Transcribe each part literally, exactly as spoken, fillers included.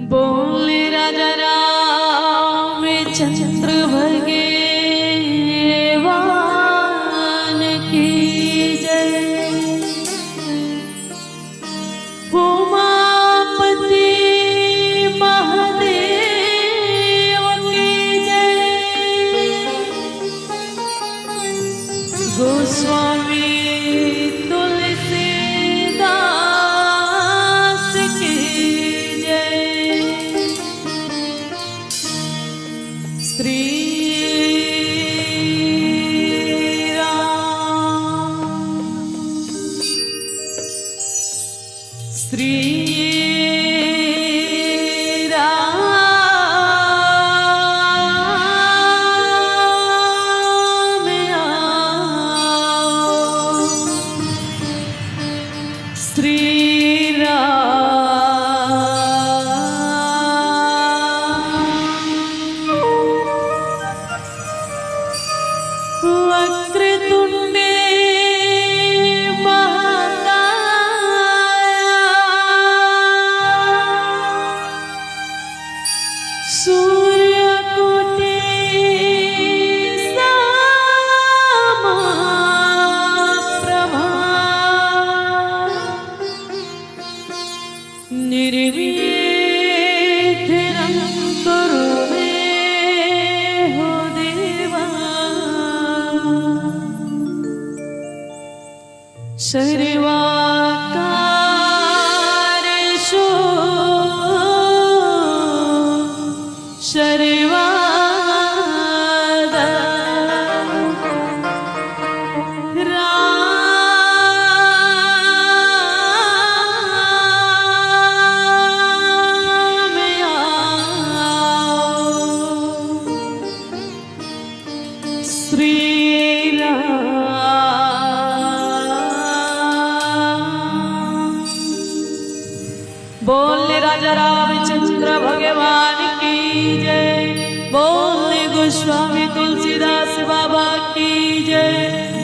बोल राजा रामचंद्र भगवान की जय। उमापति महादेव की जय। गोस्वामी तुलसीदास की जय। श्री राम, श्री राम, श्री राम। वक्रतुंडे महाकाय सूर्यकोटि समप्रभा। निर्विघ्नं कुरु मे हो देवा। सर्वकार्येषु सर्वदा। राम आओ। श्री राम। बोल राजा रामचंद्र भगवान की जय। बोल गोस्वामी तुलसीदास बाबा की जय।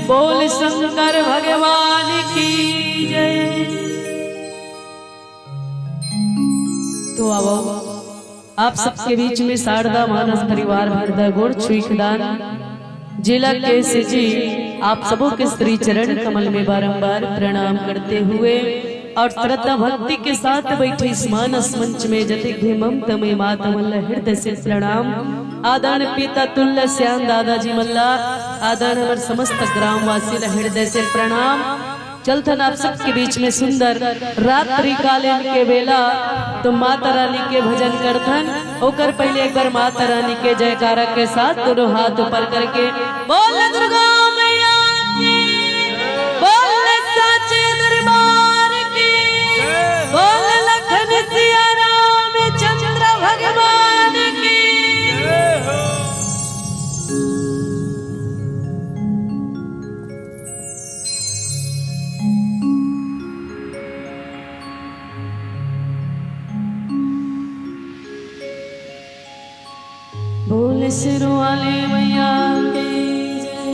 बोल शंकर भगवान की जय। तो आवो, आप सबके बीच में शारदा मानस परिवार भरदा गोड़ छुई के दान, जेला केसी जी आप सबों के श्री चरण कमल में बारंबार प्रणाम करते हुए और श्रद्धा भक्ति के साथ बैठे इस मानस मंच में जतिक भी ममता में माता मन ला हृदय से प्रणाम। आदरण पिता तुल्य श्याम दादाजी मन ला, आदरण हमर समस्त ग्रामवासी ला हृदय से प्रणाम। चलथन आप सबके बीच में सुंदर रात्रि कालीन के बेला, तो माता रानी के भजन करथन। ओकर पहले एक बार माता रानी के जयकारा के साथ दोनों हाथ ऊपर करके बोल दुर्गा मैया की, बोल साचे दरबार की, बोल लखन सिया रामचंद्र भगवान की। बोल सिर वाली मैया की जय।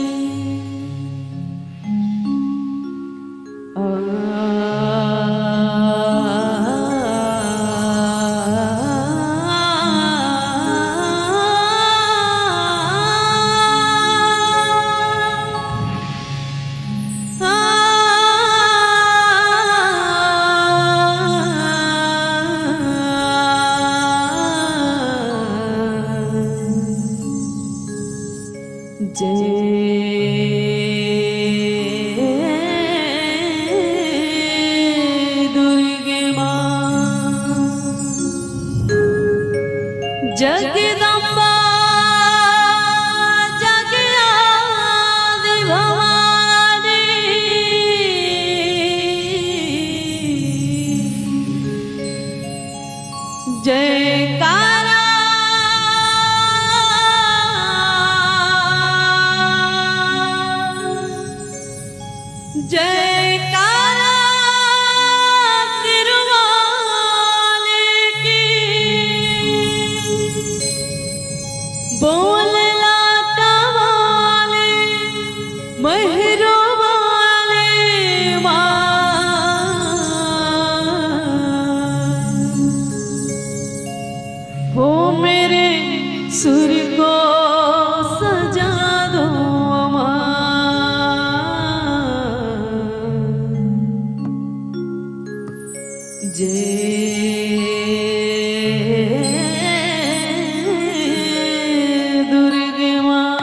जय दुर्गे माँ।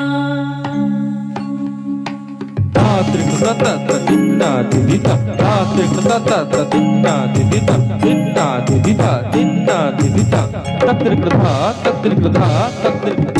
तात्रिक तत तिन्ना तिदिता, तात्रिक तत तिन्ना तिदिता, तिन्ना तिदिता, तिन्ना तिदिता, तत्रिक धा, तत्रिक धा, तत्रिक।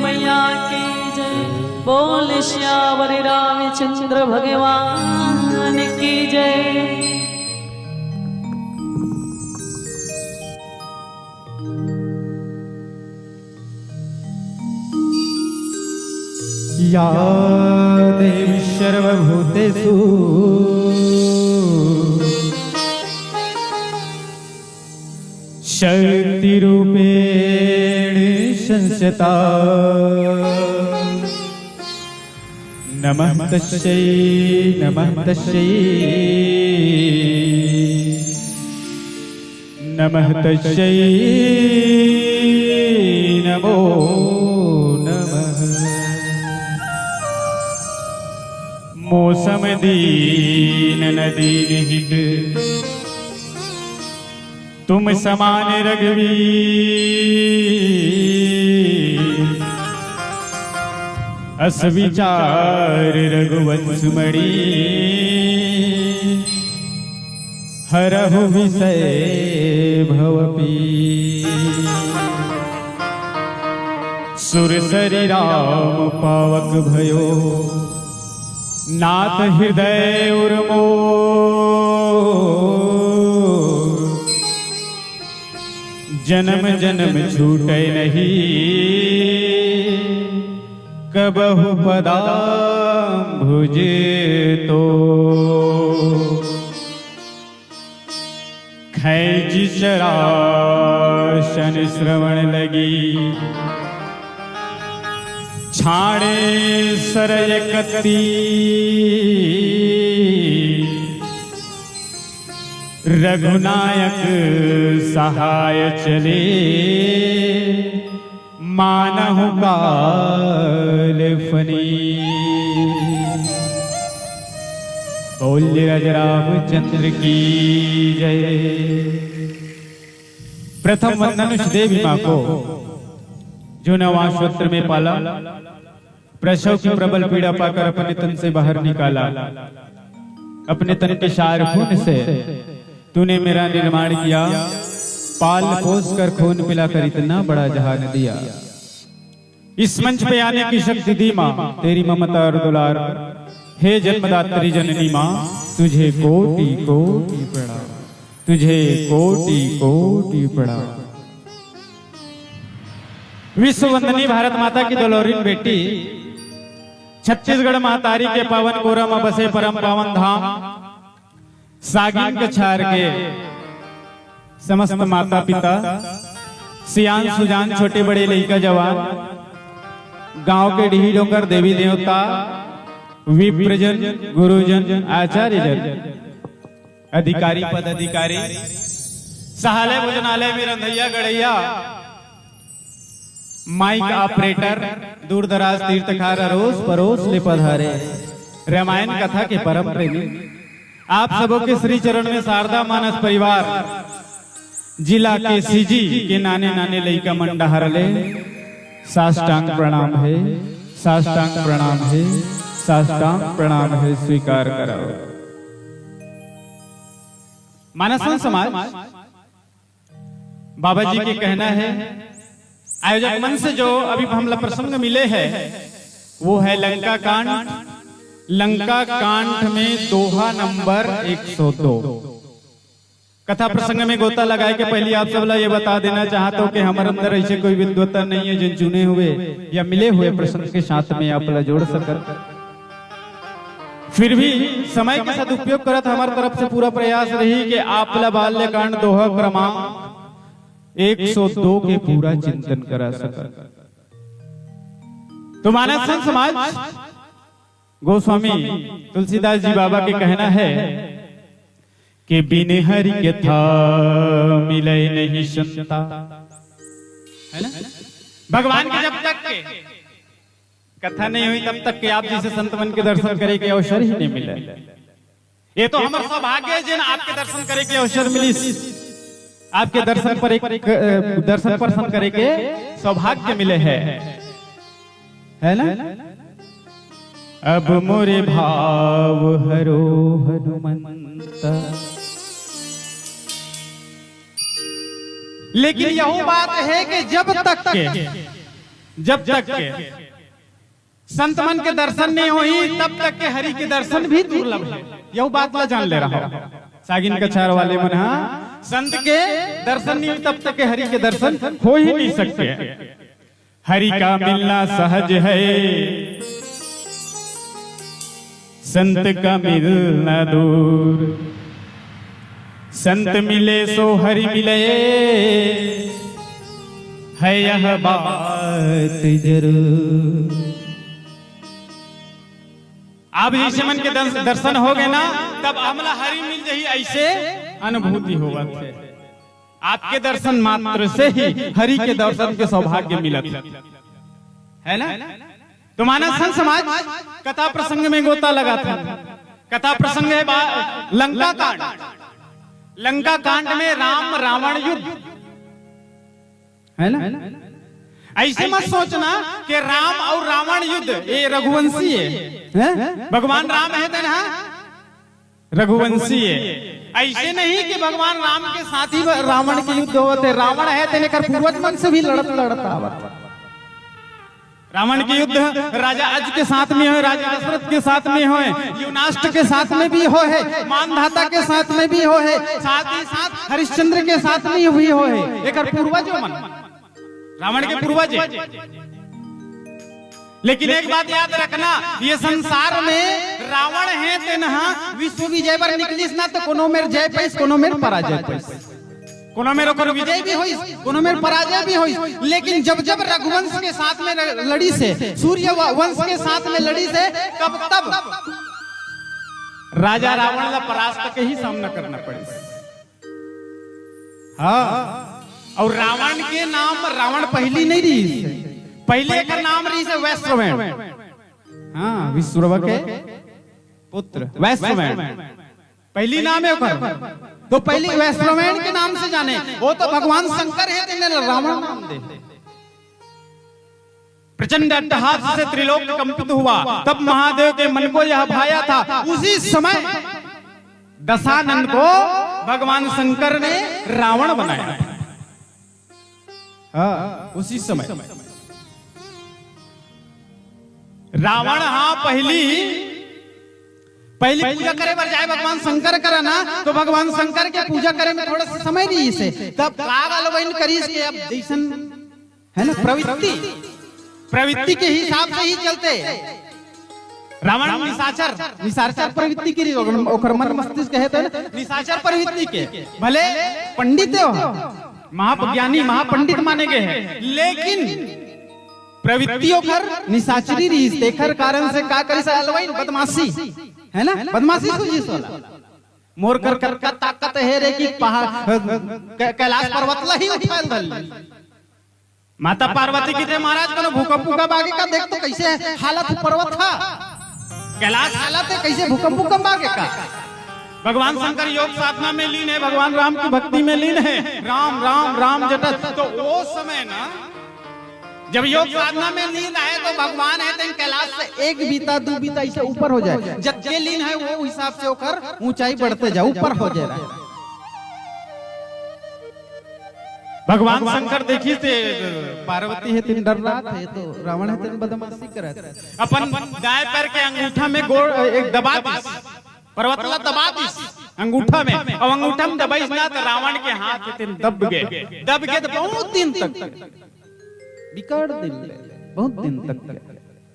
मैया की जय। बोल सियावर रामचंद्र भगवान की जय। या देवी सर्वभूतेषु शक्तिरूपेण संस्थिता। नमः तस्यै, नमः तस्यै, नमः तस्यै, नमो नमः। मौसम दीन न दीन हित तुम समान रघुवीर, अस विचार रघुवंश मणि, हरहु विषय भव पीर। सुर सरि राम पावक भयो, नाथ हृदय उर मोर। जन्म जन्म छूटै नहीं, कबहु पदाम्भुज तोर। खैंचि चरासन श्रवण लगी, छाड़े सरय कत्ती। रघुनायक सहाय चले, मानहु काल फनी। बोल राजा रामचंद्र की जय। प्रथम वंदन उस देवी माँ को, जो नवां स्वत्र में पाला, प्रसव की प्रबल पीड़ा पाकर अपने तन से बाहर निकाला, अपने तन के सार खून से तूने मेरा निर्माण किया, पाल पोस कर खून पिलाकर इतना बड़ा जहान दिया। इस मंच पे आने की शक्ति दी माँ, तेरी ममता और दुलार। हे जन्मदात्री जननी माँ, तुझे कोटि कोटि प्रणाम, तुझे कोटि कोटि प्रणाम। विश्व वंदनी भारत माता की दुलौरिन बेटी, छत्तीसगढ़ महतारी के पावन कोरा म बसे परम पावन धाम सागिन कछार के समस्त माता पिता, सियान सुजान, छोटे बड़े लइका जवान, गांव के डीही डोंगर देवी देवता, विप्रजन, गुरुजन, आचार्यजन, अधिकारी पदाधिकारी, सहालय भोजनालय में रंधैया गड़ैया, माइक ऑपरेटर, दूर दराज तीर्थ खार अरोस परोस ले पधारे रामायण कथा के परम प्रेमी, आप सबो के श्री चरण में शारदा मानस परिवार जिला के सीजी के नाने नाने लइका मन डहार ले साष्टांग प्रणाम हे, साष्टांग प्रणाम हे, साष्टांग प्रणाम हे, स्वीकार करव। मानसन समाज, बाबा जी के कहना है, आयोजक मन से जो अभी हमला प्रसंग मिले है, वो है लंका कांड। लंका कांड में दोहा नंबर एक सौ दो। कथा प्रसंग में गोता लगाए के पहली आप सबला ये बता देना चाहत हों कि हमर अंदर ऐसे कोई विद्वता नहीं है, जिन चुने हुए या मिले हुए प्रसंग के साथ में आपला जोड़ सकत। फिर भी समय के सदुपयोग करत हमर तरफ से पूरा प्रयास रही कि आपला बाल्यकांड दोहा क्रमांक एक सौ दो के पूरा चिंतन करा सकत। तो मानस संत समाज, गोस्वामी तुलसीदास जी बाबा के कहना है कि बिन हरि कथा मिलै नहीं संता, है ना? भगवान के जब तक के कथा नहीं हुई, तब तक के आप जैसे संत मन के दर्शन करे के अवसर ही नहीं मिले। ये तो हमर सौभाग्य है जिन आपके दर्शन करे के अवसर मिलिस, आपके दर्शन पर एक, अ, दर्शन परसन करे के सौभाग्य मिले है, है ना? अब मोरे भाव हरो हनुमंता। लेकिन यहू बात है कि जब तक के जब तक के संत मन के दर्शन नहीं होही, तब तक के हरि के दर्शन भी दुर्लभ हे। यहू बात ला जान ले रहा। सागिन कछार वाले मन हा संत के दर्शन नहीं होही, तब तक के हरि के दर्शन हो ही नहीं सकते। हरि का मिलना सहज है, संत का मिलना दूर। संत मिले सो हरि मिले, है यह बात जरूर। आप जैसे मन के दर्श-, दर्शन हो गए ना, तब हमला हरि मिल जाही, ऐसे अनुभूति होवत हे। आपके दर्शन मात्र से ही हरि के दर्शन के सौभाग्य मिलत हे, है ना? तो मानस संत समाज कथा प्रसंग में गोता लगाथे। कथा प्रसंग हे बा-, लंका कांड। लंका कांड में राम रावण युद्ध, है ना? ऐसे मत सोचना कि राम और रावण युद्ध ये रघुवंशी हे, हैं? भगवान राम हे तेन हा रघुवंशी हे। ऐसे नहीं कि भगवान राम के साथ ही रावण के युद्ध होत हे। रावण हे तेन एकर पूर्वज मन से भी लड़त लड़त आवत। रावण के युद्ध राजा अज के साथ में होय, राजा दशरथ के साथ में होय, युनाष्ट के साथ में भी होय हे, मानधाता के साथ में भी होय हे, साथ ही साथ हरिश्चंद्र के साथ में भी होय हे। एकर पूर्वज मन, रावण के पूर्वज हे। लेकिन एक बात याद रखना, ये संसार में रावण हे तेन हा विश्व विजय बर निकलिस ना, तो कोनो मेर जय पाइस, कोनो मेर पराजय पाइस। कोनो मेर ओकर विजय भी होइस, कोनो मेर पराजय भी होइस। लेकिन जब जब रघुवंश के साथ में ल-, लड़िस हे, सूर्य व-, वंश के साथ में लड़िस हे, तब तब राजा रावण ला परास्त के ही सामना करना पड़िस। हाँ, और रावण के नाम रावण पहली नहीं रहिस हे, पहले एकर नाम रहिस हे वैश्रवण। हाँ, विश्रवा के पुत्र वैश्रवण पहली नाम हे ओकर। तो पहली वैश्रवण के नाम से जाने, वो तो भगवान शंकर हे, तेने रावण नाम दे। प्रचंड अट्टहास से त्रिलोक कंपित हुआ, तब महादेव के मन को यह भाया था। उसी समय दशानन को भगवान शंकर ने रावण बनाया। हाँ, उसी समय रावण, हाँ, पहली, पहली पूजा करे बर जाए भगवान शंकर करा ना, तो भगवान शंकर के पूजा करे में थोड़ा सा समय रहिस हे। तब का गलवइन करिस के अब जैसन, है ना, प्रवृत्ति, प्रवृत्ति के हिसाब से ही चलथे। रावण निशाचर, निशाचर प्रवृत्ति के रहिस, ओकर, ओकर मन मस्तिष्क हे तो ना, निशाचर प्रवृत्ति के। भले पंडित हे, महाज्ञानी, महापंडित माने गए हे, लेकिन प्रवृत्ति ओकर निशाचरी रहिस, तेखर कारण से का करिस, अलवाइन बदमाशी, है ना, बदमाशी सूझिस ओला। मोर कर कतका ताकत हे रे कि पहाड़, क-, कैलाश पर्वत ला ही उठाय ल धर ले। माता पार्वती कहिथे, महाराज, कोनो भूकंप उकंप आगे का? देख तो कैसे हालत हे पर्वत हा, कैलाश हालत हे, कैसे भूकंप उकंप आगे का? भगवान शंकर योग साधना में लीन हे, भगवान राम की भक्ति में लीन हे, राम राम राम जपत। तो वो समय ना, जब योग साधना में लीन हे तो भगवान हे तेन कैलाश से एक बीता, दू बीता ऐसे ऊपर हो जाए, जतके लीन हे वो हिसाब से ओकर ऊंचाई बढ़ते जाए, ऊपर हो जाए। भगवान शंकर देखिस ते पार्वती हे तेन डर्रात हे, तो रावण हे तेन बदमाशी करत हे। अपन दाएं पैर के अंगूठा में गोड़ एक दबा दिस, पर्वत ला दबा दिस अंगूठा में, अउ अंगूठा में दबाइस ना, तो रावण के हाथ हे तेन दब गे, दब गे तो बहुत दिन तक, बिकट दिन ले, बहुत दिन तक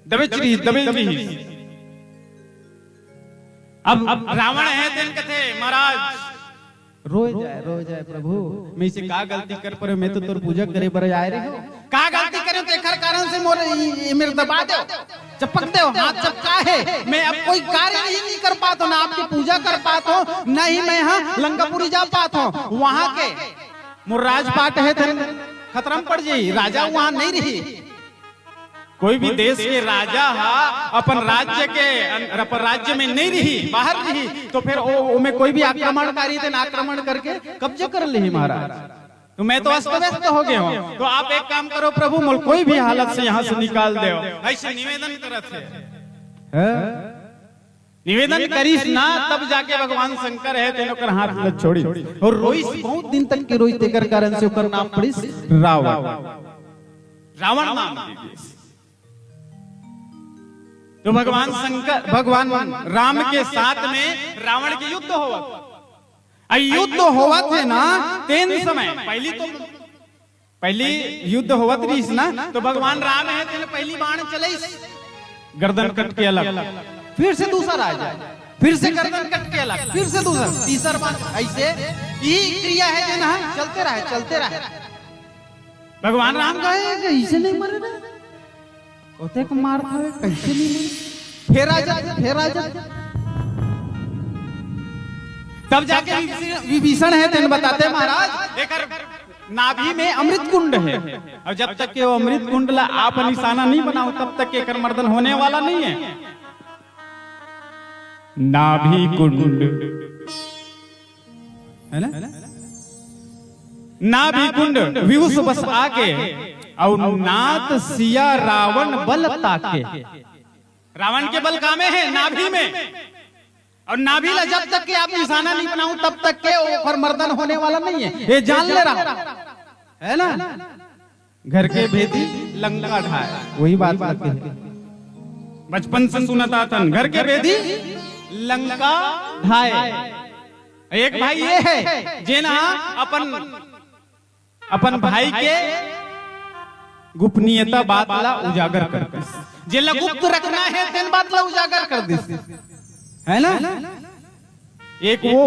दबेच रहिस, दबेच रहिस। अब रावण हे तेन कथे, महाराज, रोए जाए, रोए जाए, प्रभु, मैं इसे का गलती कर परे, मैं तो तोर पूजा करे बर आए रहे हूँ। का गलती करे, तेखर कारण से मोर ई, ई मेर दबा दे, चपक दे, हाथ चपका हे, मैं अब कोई कार्य ही नहीं कर पात हूँ, ना आपकी पूजा कर पात हूँ, ना ही मैं यहाँ लंकापुरी जा पात हूँ। वहाँ के मोर राजपाट हे तेन खतरा में पड़ जाई, राजा वहाँ नहीं रही। कोई भी देश के राजा हा अपन राज्य के अन-, अपन राज्य में नहीं रही, बाहर रही, तो फिर ओ, ओमे कोई भी आक्रमणकारी तेन आक्रमण करके कब्जा कर लेही महाराज। तो मैं तो अस्त व्यस्त हो गया हूँ, तो आप एक काम करो प्रभु, मोला कोई भी हालत से यहाँ से निकाल दो, ऐसे निवेदन करत हे। हैं? निवेदन करिस ना, तब जाके भगवान शंकर हे तेन ओकर हाथ ल छोड़िस, अउ रोइस, बहुत दिन तक के रोइस, तेकर कारण से ओकर नाम पड़िस रावण। रावण नाम दे दिस। तो भगवान शंकर, भगवान राम के साथ में रावण के युद्ध होवत। अ युद्ध होवत हे ना, तेन समय पहली तो, पहली युद्ध होवत रहिस ना, तो भगवान राम हे तेन पहली बाण चलइस, गर्दन कट के अलग, फिर से दूसर आ जाए, फिर से गर्दन कट के अलग, फिर से दूसर, तीसर बाण, ऐसे ई क्रिया हे जेन ह चलते रहे, चलते रहे। भगवान राम कहे कि ऐसे नहीं मरे ना, ओतेक मारत हवे, कैसे नहीं मरे? फेर आ जाते, फेर आ जाते। तब जाके विभीषण, विभीषण हे तेन बताथे, महाराज, एकर नाभि में अमृत कुंड हे, अउ जब तक के वो अमृत कुंड ला आप निशाना नहीं बनाओ, तब तक के एकर मर्दन होने वाला नहीं हे। नाभि कुंड, हे ना? नाभि कुंड विभुस बस आके, अउ नाथ सिया रावण बल ताके। रावण के बल कामे हे? नाभि में। अउ नाभि ला जब तक के आप निशाना नहीं बनाओ, तब तक के ओकर मर्दन होने वाला नहीं हे, ये जान ले रहा, हे ना? घर के भेदी लंका ढाय, वही बात आथे। बचपन से सुनत आथन, घर के भेदी लंका ढाय। एक भाई ये हे जेन ह अपन, अपन भाई के गोपनीयता बात ला उजागर कर दिस, जेला गुप्त रखना हे तेन बात ला उजागर कर दिस, हे ना? एक वो,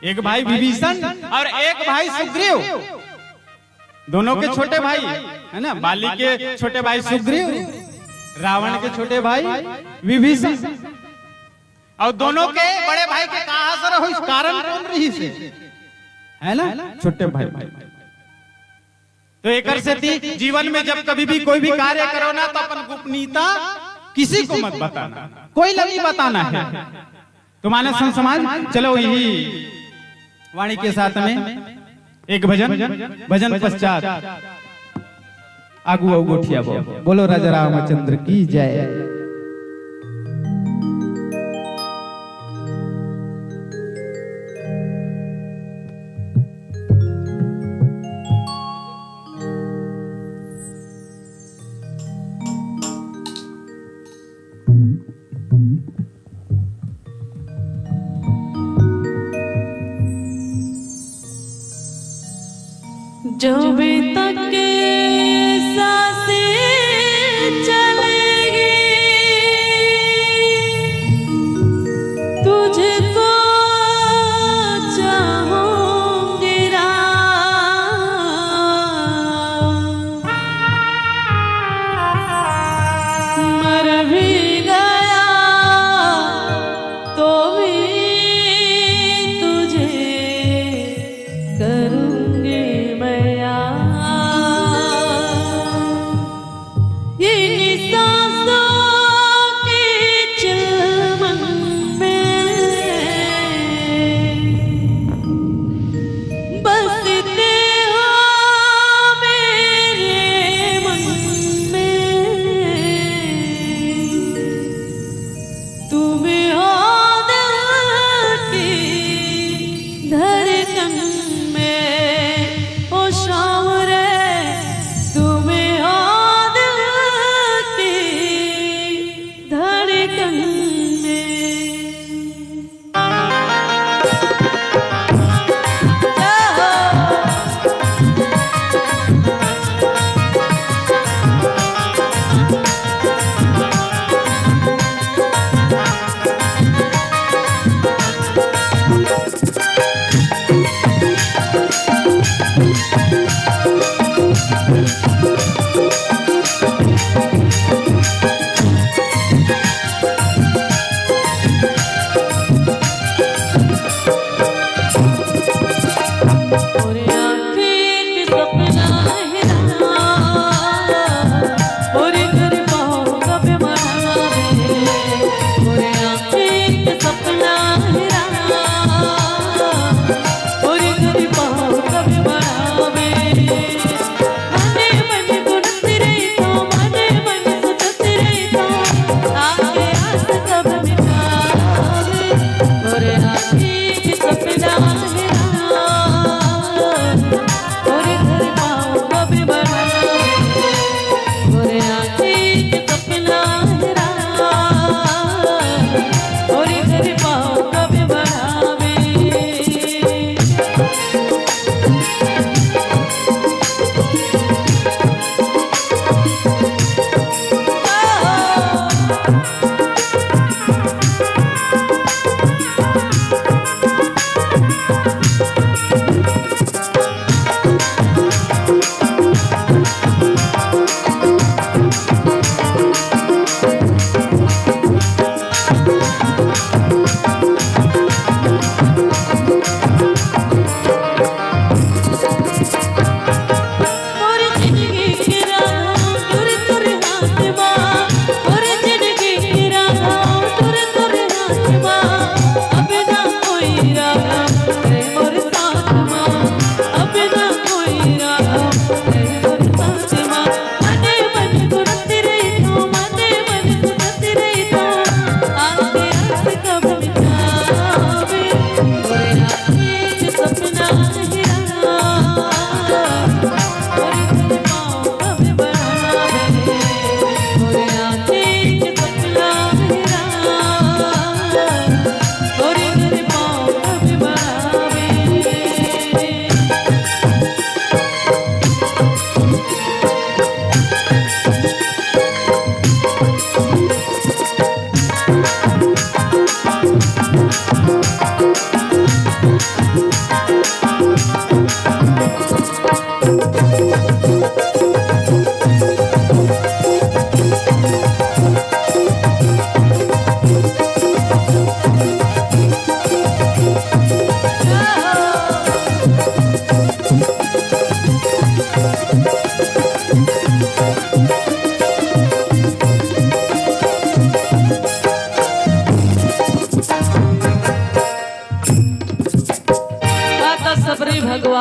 एक भाई विभीषण अउ एक भाई सुग्रीव, दोनों के छोटे भाई, हे ना? बाली के छोटे भाई सुग्रीव, रावण के छोटे भाई विभीषण। अउ दोनों के बड़े भाई के का असर होइस, कारण कौन रहिस हे? हे ना? छोटे भाई। तो एकर सेती जीवन में जब कभी भी कोई भी कार्य करो ना, तो अपन गोपनीयता किसी को मत बताना, कोई ला नहीं बताना हे। तो मानस संत समाज, चलो यही वाणी के साथ में एक भजन, भजन पश्चात आगू अउ गोठियाबो। बोलो राजा रामचंद्र की जय। जब तक सांसें चलेगी, तुझको चाहूंगी राम। मर भी गया तो भी तुझे करूंगी मैं याद।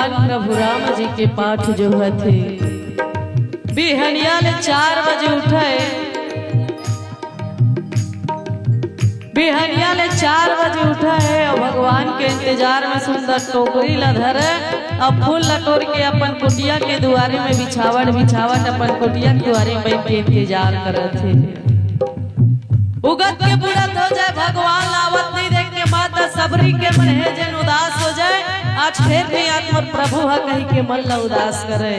भगवान प्रभु राम जी के पाठ जो हथे, बिहनिया ले चार बजे उठे, बिहनिया ले चार बजे उठे हे अउ भगवान के इंतजार में सुंदर टोकरी ला धरे अउ फूल ला टोर के अपन कुटिया के दुआरे में बिछावट बिछावट अपन कुटिया के दुआरे में बैठ के इंतजार करत हे। उगत के बुड़त हो जाए, भगवान ला आवत नहीं देख के माता सबरी के मन हे जेन उदास हो जाए। आज फेर नहीं आत मोर प्रभु ह कहि के मन ला उदास करे,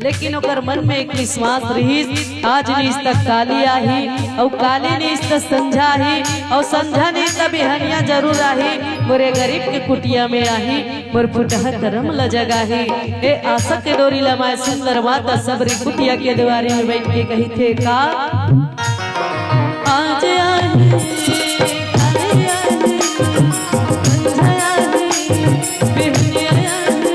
लेकिन ओकर मन में एक विश्वास रहिस, आज निस तक काली आही, अउ काली निस तक संझा आही, अउ संझा निस तक बिहनिया जरूर आही। मोरे गरीब के कुटिया में आही, मोर फुटहा करम ल जगाही। ए आशा के डोरी ल माय सुंदर माता सबरी कुटिया के दुआरी में बैठ के कहिथे का? आज आही, काली आही, संझा आही, बिहनिया आही।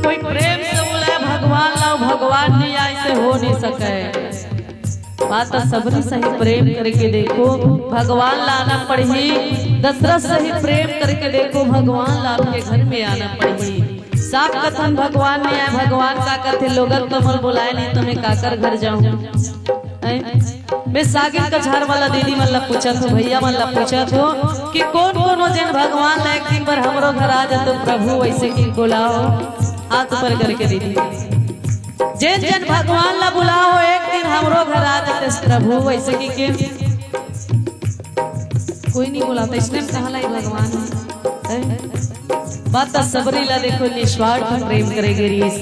कोई प्रेम से बोले भगवान ला, भगवान नहीं आए से हो नहीं सके। माता सबरी सही प्रेम करके देखो, भगवान ला आना पड़ही। दशरथ सही प्रेम करके देखो, भगवान ला आपके घर में आना पड़ही। सांप कथन भगवान नहीं आए, भगवान का कथे, लोगन तो मोला बुलाए नहीं, तो मैं काकर घर जाऊं? हैं? मैं सागिर कछार वाला दीदी मन ला पूछत हूँ, भैया मन ला पूछत हूँ कि कौन कौन हो जेन भगवान ला एक दिन बर हमरो घर आ जातो प्रभु, वैसे कि बुलाओ हाथ ऊपर करके दीदी। जेन जेन भगवान ला बुलाओ एक दिन हमरो घर आ जाते प्रभु, वैसे कि के कोई नहीं बुलाता, इसने कहा लाई भगवान है। बात तो सबरी ला देखो, निस्वार्थ प्रेम करे गे रिहिस।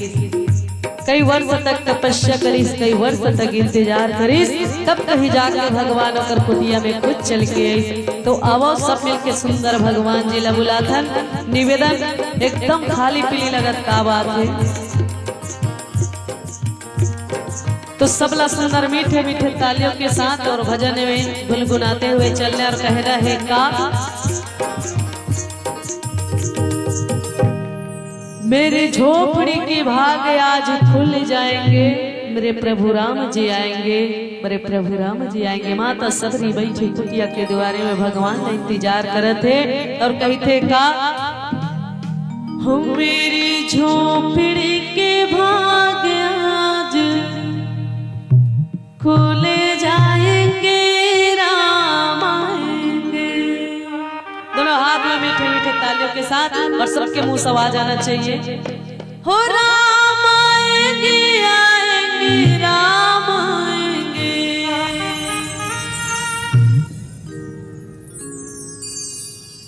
कई वर्ष तक तपस्या करिस, कई वर्ष तक इंतजार करिस, तब कहीं जाके भगवान ओकर कुटिया में खुद चल के आइस। तो आवो सब मिलके सुंदर भगवान जी ला बुलाथन। निवेदन एकदम खाली पीली लगत का बात है। तो सबला सुंदर मीठे मीठे तालियों के साथ और भजन में गुनगुनाते हुए चलना और कहना है का? मेरे झोपड़ी के भाग आज खुल जाएंगे, मेरे प्रभु राम जी आएंगे, मेरे प्रभु राम जी आएंगे। माता सबरी बैठी कुटिया के दुआरे में भगवान का इंतजार करत हे और कहिथे का? हो मेरी झोपड़ी के भाग आज खुल जाएंगे, राम आएंगे। दोनों हाथ में मीठे मीठे तालियों के साथ और सबके मुंह से आवाज आना चाहिए, हो राम आएंगे, आएंगे, राम आएंगे।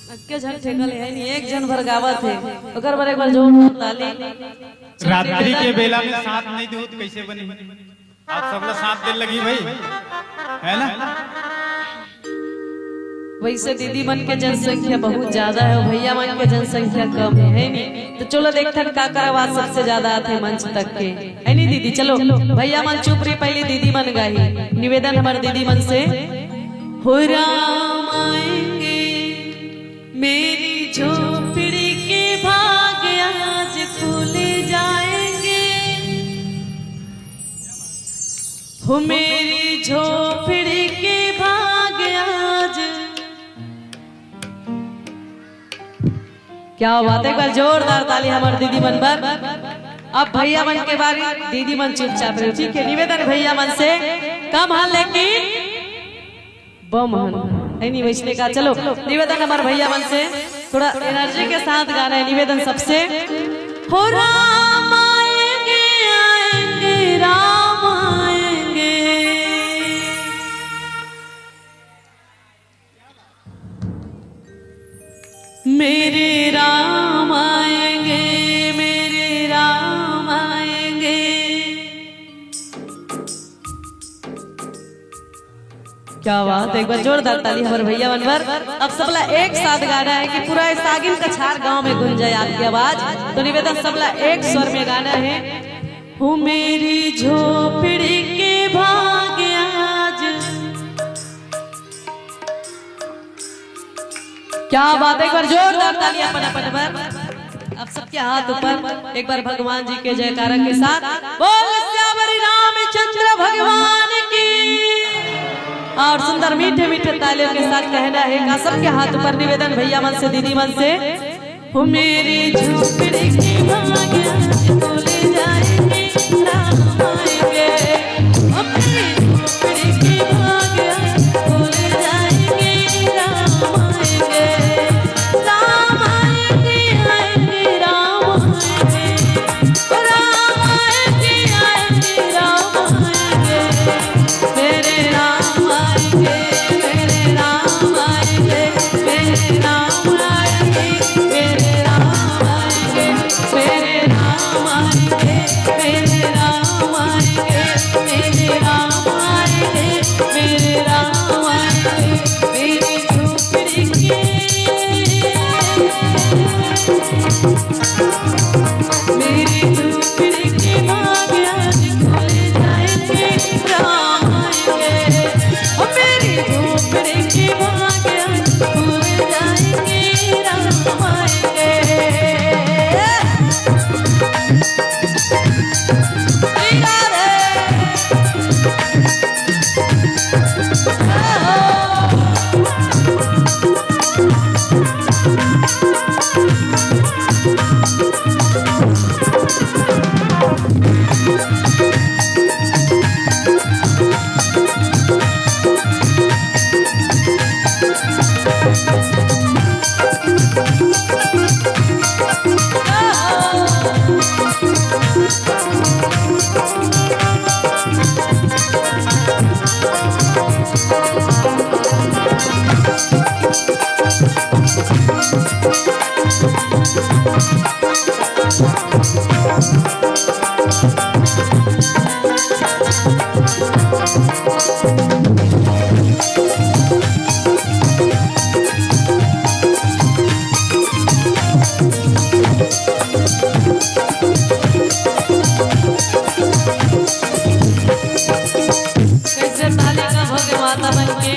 अक्के झन ठेका ले है नहीं, एक झन भर गावत है, ओकर बर एक बार जोरदार ताली। रात्रि के बेला में साथ नहीं दूत कैसे बनी? आप सबला साथ दे लगी भाई, है ना? वैसे दीदी मन के जनसंख्या बहुत ज्यादा है और भैया मन के जनसंख्या कम है, है नी? तो चलो देखथन काकर आवाज सबसे ज्यादा आथे मंच तक के, है नी दीदी? चलो भैया मन चुप रही, पहले दीदी मन गाही। निवेदन हमारे दीदी मन से, हो राम आएंगे, मेरी झोपड़ी के भाग आज खुल जाएंगे। हो मेरी झोपड़ी के भाग आज। क्या बात है, एक बार जोरदार ताली हमारे दीदी मन पर। अब भैया मन के बारी, दीदी मन चुपचाप रहे, ठीक है? निवेदन भैया मन से, कम हन लेकिन बम हन। नहीं, नहीं, वैसने का। चलो, निवेदन हमारे भैया मन से, थोड़ा एनर्जी के साथ गाना है, निवेदन सबसे। हो राम आएंगे, आएंगे, राम आएंगे। मेरे राम आएंगे, मेरे राम आएंगे। क्या बात है, एक बार जोरदार ताली हमारे भैया मन बर। अब सबला एक साथ गाना है कि पूरा सागिन कछार गांव में गूंजे आपकी आवाज। तो निवेदन, सबला एक स्वर में गाना है। हो मेरी झोपड़ी के भाग आज। क्या बात है, एक बार जोरदार ताली अपन अपन बर। अब सबके हाथ ऊपर, एक बार भगवान जी के जयकारा के साथ बोल सियावर रामचंद्र भगवान की। और सुंदर मीठे मीठे तालियों के साथ कहना है का सबके हाथ ऊपर। निवेदन भैया मन से, दीदी मन से। हो मेरी झोपड़ी की भाग्य, बोले जाएंगे राम आएंगे। अपनी झोपड़ी की भाग्य, बोले जाएंगे राम आएंगे। राम आएंगे, आएंगे, राम आएंगे। राम आएंगे, आएंगे, राम आएंगे। मेरे राम आएंगे, मेरे राम आएंगे, मेरे राम आएंगे, मेरे राम आएंगे, मेरे राम आएंगे, मेरे राम आएंगे, मेरे राम आएंगे, मेरे राम आएंगे, मेरी झोपड़ी के। मेरी झोपड़ी के भाग आज खुल जाएंगे, राम आएंगे। ओ मेरी झोपड़ी के भाग आज खुल जाएंगे, राम आएंगे। तेरा रे। कैसे ताली का भोगे माता बन के।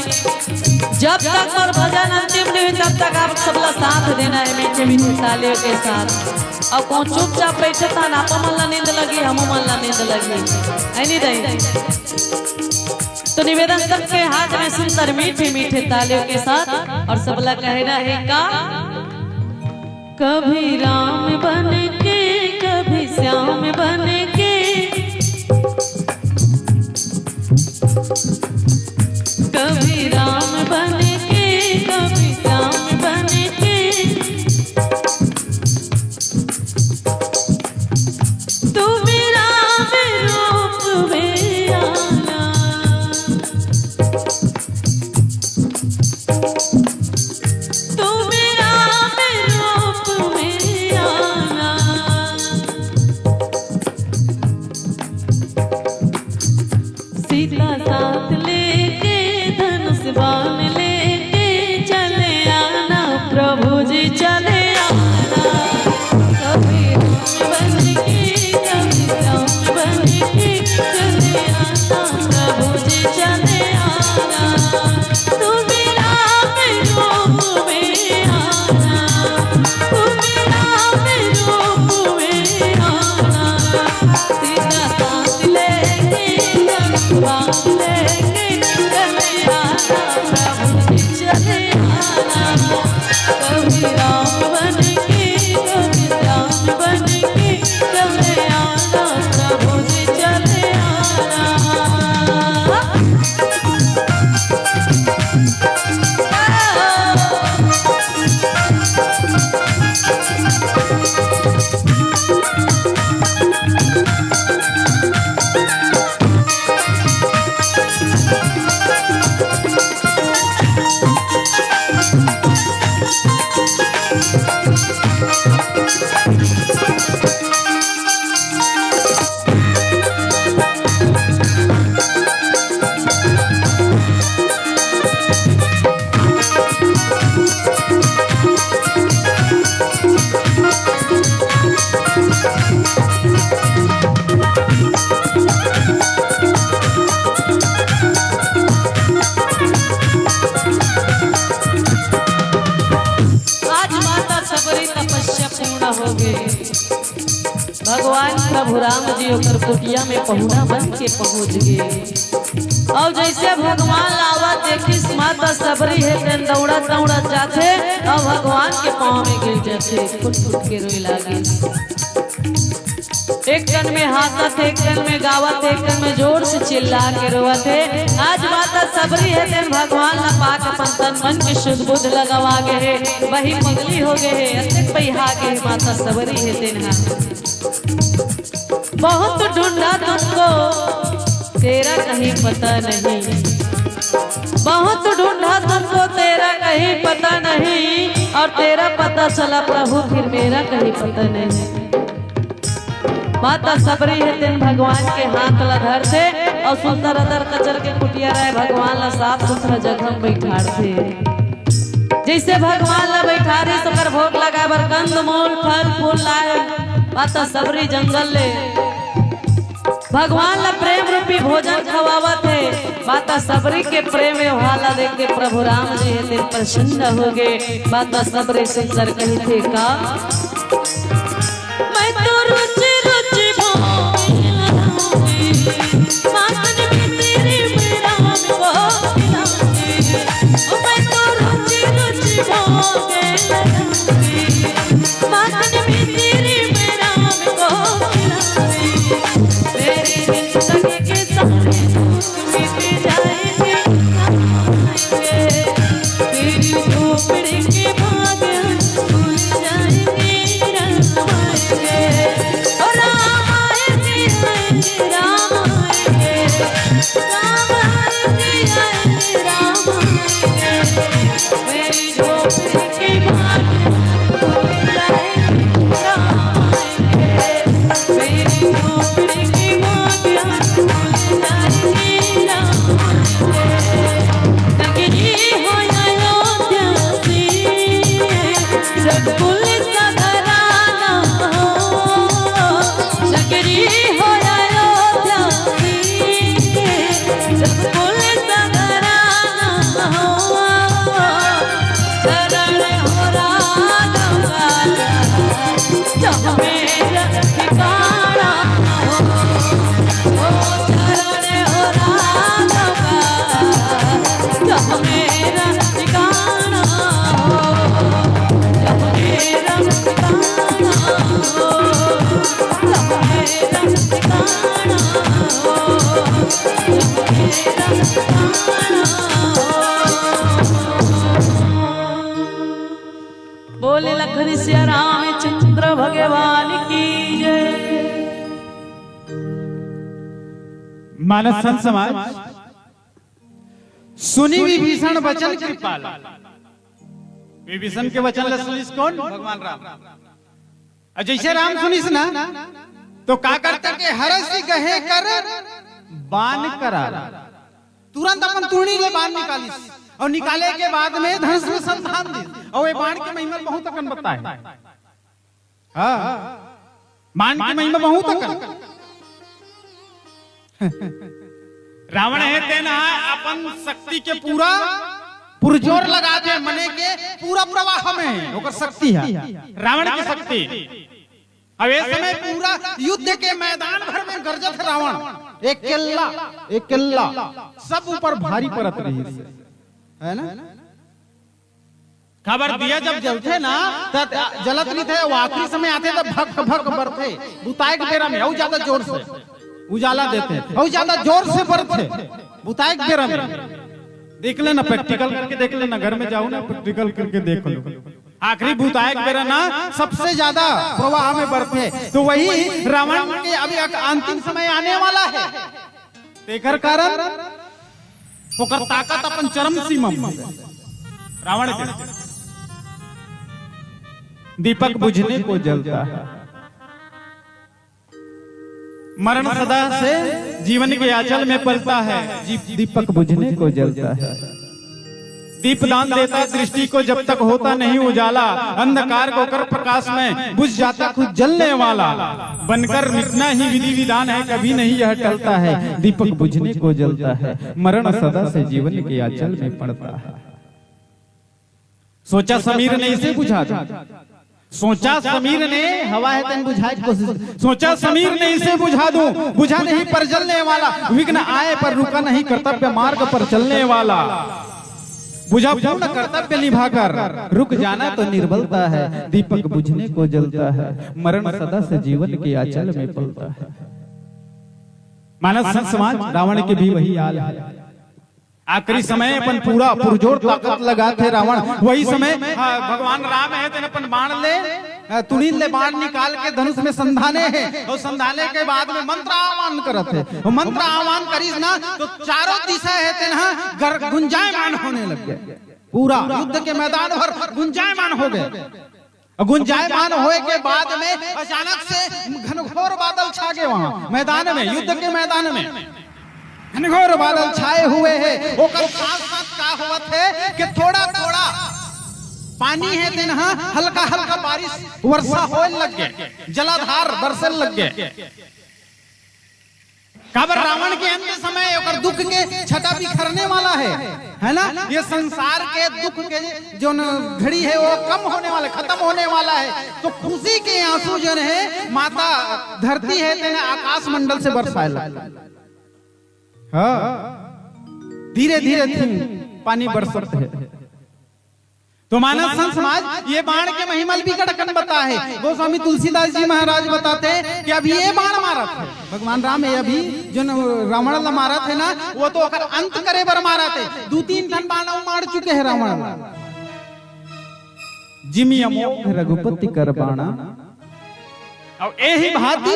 जब तक मोर भजन अंतिम नहीं, तब तक आप सबला साथ देना है मीठे मीठे तालियों के साथ। अब कौन चुपचाप बैठे था ना, आप मन ला नींद लगी, हम मन ला नींद लगी, है नहीं दई? तो निवेदन सबके हाथ में सुंदर मीठे मीठे तालियों के साथ, और सबला कहना है का, कभी राम बन के, कभी श्याम बन के, कभी राम बन के, कभी श्याम बन के, तू मेरा रूप में आना। तू मेरा रूप में आना। सीता साथ लेके, धनुष बाण लेके चले आना, प्रभु जी चले आना। कभी राम बन के, कभी श्याम बन के चले आना, प्रभु जी चले आना। तू मेरा रूप में आना, तू मेरा रूप में आना। सीता साथ लेके, धनुष बाण लेके चले आना, प्रभु जी चले आना। कभी राम बन के, कभी श्याम बन के चले आना, प्रभु जी चले आना। भगवान प्रभु राम जी ओकर कुटिया में पहुना बन के पहुंच गे। अउ जइसे भगवान ला आवत देखिस, माता सबरी हे तेन दउड़त दउड़त जाथे अउ भगवान के पांव में गिर जाथे, फुट फुट के रोए लागिस। एक कन में हांसत हे, एक कन में गावत हे, एक कन में जोर से चिल्ला के रोवत हे। आज माता सबरी हे तेन भगवान ला पाके अपन तन मन के शुद्ध बुद्ध ला गंवा गे हे, वही पगली हो गे हे, अतेक बइहा गे हे माता सबरी हे तेन हा। बहुत ढूंढा तुमको, तेरा कहीं पता नहीं। बहुत ढूंढा तुमको, तेरा कहीं पता नहीं, और तेरा पता चला प्रभु, फिर मेरा कहीं पता नहीं। माता सबरी हे तेन भगवान के हाथ ला धरथे अउ सुंदर अदर कचर के कुटिया रहे, भगवान ला साफ सुथरा जगह में बइठारथे। जइसे भगवान ला बइठारिस, ओकर भोग लगाए बर कंद मूल, फल फूल लाए, माता सबरी जंगल ले भगवान ला प्रेम रूपी भोजन खवावत हे। माता सबरी के प्रेम व्यवहार ला देख के प्रभु राम जी हे तेन प्रसन्न हो गे। माता सबरी सुंदर कहिथे का, मैं तो रोज रोज भोग लगाऊंगी, माखन में तेरे राम को खिलाऊंगी। ओ मैं तो रोज रोज भोग लगाऊंगी, माखन में तेरे राम को खिलाऊंगी। मेरी जिंदगी के सारे दुख मिट जाएंगे, तेरी झोपड़ी के बादल खुल जाएंगे, राम आएंगे। ओ राम आएंगे, आएंगे, राम आएंगे, राम आएंगे, आएंगे, राम आएंगे। मेरी झोपड़ी के बादल खुल जाएंगे, राम आएंगे। मेरी झोपड़ी के बादल खुल जाएंगे, राम आएंगे। नगरी हो अयोध्या सी, रघुकुल का घराना हो। नगरी हो अयोध्या सी, रघुकुल का घराना हो। शरण हो राघव का जहाँ मेरा ठिकाना हो, ओ शरण हो राघव का, जहाँ मेरा ठिकाना हो, जहाँ मेरा ठिकाना हो, जहाँ मेरा ठिकाना हो, जहाँ मेरा ठिकाना हो। बोले लखन सिया रामचंद्र भगवान की जय। मानस संत समाज, सुनि विभीषण बचन कृपाल। विभीषण के वचन ला सुनिस कोन? भगवान राम। अउ जइसे राम सुनिस ना, तो का करथे के हरषि गहे कर बान करा। तुरंत अपन तुरनी ले बान निकालिस अउ निकाले के बाद में धनुष में संधान दिस। अउ ये बान के महिमा बहुत अकन बताए। हाँ, बान के महिमा बहुत अकन। रावण हे तेन हा अपन शक्ति के पूरा पुरजोर लगाथे, मने के पूरा प्रवाह में ओकर शक्ति हे, रावण के शक्ति। अब ए समय पूरा युद्ध के मैदान भर में गरजत हे रावण, अकेल्ला, अकेल्ला, सब ऊपर भारी परत रहिस, है ना? काबर दिया जब जलथे ना, त जलत नइ थे, वो आखिरी समय आथे, त भक भक बरथे, बुताए के बेरा में, अउ ज्यादा जोर से उजाला देथे, अउ ज्यादा जोर से बरथे, बुताए के बेरा में। देख लेना, practical करके देख लेना, घर में जाओ ना, practical करके देख लो। आखिरी बुताए के बेरा ना, सबसे ज्यादा प्रवाह में बरथे, तो वही रावण के अभी अक-, अंतिम समय आने वाला हे। तेकर कारण ओकर ताकत अपन चरम सीमा में हे। रावण के दीपक बुझने को जलता है, मरण सदा से जीवन के आंचल में पलता है। जी-, दीपक बुझने को जलता है। दीपदान देता दृष्टि को, जब तक होता नहीं उजाला, अंधकार को कर प्रकाश में, बुझ जाता खुद जलने वाला। बनकर मिटना ही विधि विधान है, कभी नहीं यह टलता है। दीपक बुझने को जलता है, मरण सदा से जीवन के आंचल में पड़ता है। सोचा समीर ने इसे बुझा दिया, सोचा समीर ने, हवा है तेन बुझाए के कोशिश, सोचा समीर ने इसे बुझा दूं, बुझा नहीं पर जलने वाला, विघ्न आए पर रुका नहीं, कर्तव्य मार्ग पर चलने वाला। बुझा पूर्ण कर्तव्य निभाकर, रुक जाना तो निर्बलता है, दीपक बुझने को जलता है, मरण सदा से जीवन के आंचल में पलता है। मानस संत समाज, रावण के भी वही हाल है। आखिरी समय अपन पूरा पुरजोर ताकत लगाथे रावण। वही समय, हाँ, भगवान राम हे तेन अपन बाण ले, हाँ, तुड़ीन ले बाण निकाल के धनुष में संधाने हे, अउ संधाने के बाद में मंत्र आह्वान करत हे। अउ मंत्र आह्वान करिस ना, तो चारों दिशा हे तेन ह गर-, गुंजायमान होने लग गे। पूरा युद्ध के मैदान भर गुंजायमान हो गे। अउ गुंजायमान होए के बाद में अचानक से घनघोर बादल छा गे वहां मैदान में, युद्ध के मैदान में घनघोर बादल छाए हुए हे। ओकर साथ साथ का होवत हे कि थोड़ा थोड़ा पानी हे तेन ह, हल्का हल्का बारिश, वर्षा होए लग गे, जलाधार बरसे लग गे। काबर रावण के अंत समय ओकर दुख के छटा बिखरने वाला हे, है ना? ये संसार के दुख के जोन घड़ी हे, वो कम होने वाला, खतम होने वाला हे। तो खुशी के आंसू जोन हे, माता धरती हे तेन आकाश मंडल से बरसाए लग। हाँ, धीरे धीरे थी पानी बरसत हे। तो मानस संत समाज, ये बाण के महिमा ल बिकट अकन बताए हे। गोस्वामी तुलसीदास जी महाराज बताथे कि अभी ये बाण मारत हे भगवान राम, ये अभी जोन रावण ला मारत हे ना, वो तो ओकर अंत करे बर मारत हे। दू तीन ठन बाण अउ मार चुके हे रावण ला। जिमि अमोघ रघुपति कर बाणा, अउ एहि भांति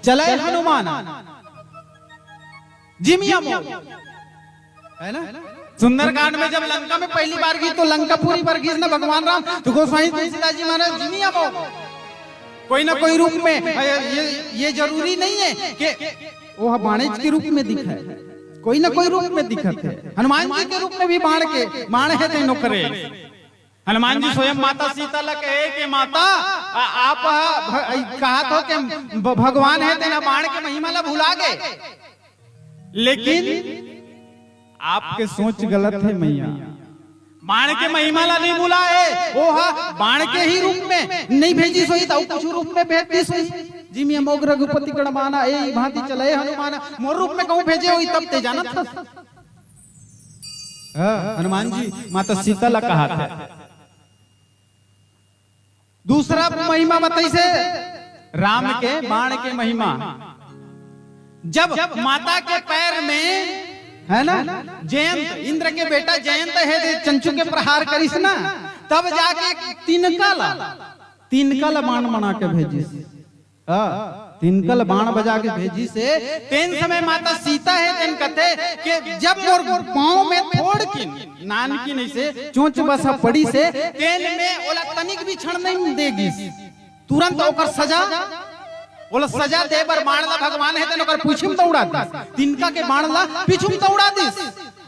चलय हनुमाना। जिमि अमोघ, है ना? सुंदरकांड में जब लंका में पहली बार गिस, तो लंकापुरी बर गिस ना भगवान राम, तो गोस्वामी तुलसीदास जी महाराज जिमि अमोघ। कोई ना कोई रूप में, ये, ये जरूरी नहीं हे कि वो ह बाणेच के रूप में दिखे, कोई ना कोई रूप में दिखत हे। हनुमान जी के रूप में भी बाण के, बाण हे तेन ओकरे। हनुमान जी स्वयं माता सीता ला कहे कि माता, आ-, आप ह भ-, कहत हो कि भ-, भगवान हे, तेन बाण के महिमा ला भुला गे, लेकिन आपके सोच गलत हे मैया। बाण के महिमा ला नहीं भुलाए, वो ह बाण के ही रूप में नहीं भेजिस होही, त अउ कुछ रूप में भेज दिस होही। जिमि अमोघ रघुपति कर बाणा, एहि भांति चलय हनुमाना। मोर रूप में कहूं भेजे होही, तब ते जानत हस। हाँ, हनुमान जी माता सीता ला कहत हे। दूसरा महिमा बताइस हे राम के बाण के महिमा। जब माता के पैर में, है ना, जयंत, इंद्र के बेटा जयंत हे जे चंचू के प्रहार करिस ना, तब जाके तिनका ला, तिनका ला बाण बना के भेजिस। हाँ, तिनका ल बाण बजा के भेजिस हे। तेन समय माता सीता हे तेन कथे कि जब मोर पांव में थोड़किन, नानकिन अइसे चोंच बस ह पड़िस हे, तेन में ओला तनिक भी क्षण नहीं दे गिस। तुरंत ओकर सजा, ओला सजा दे बर बाण ला भगवान हे तेन ओकर पीछू म दौड़ा दिस। तिनका के बाण ला पीछू म दौड़ा दिस।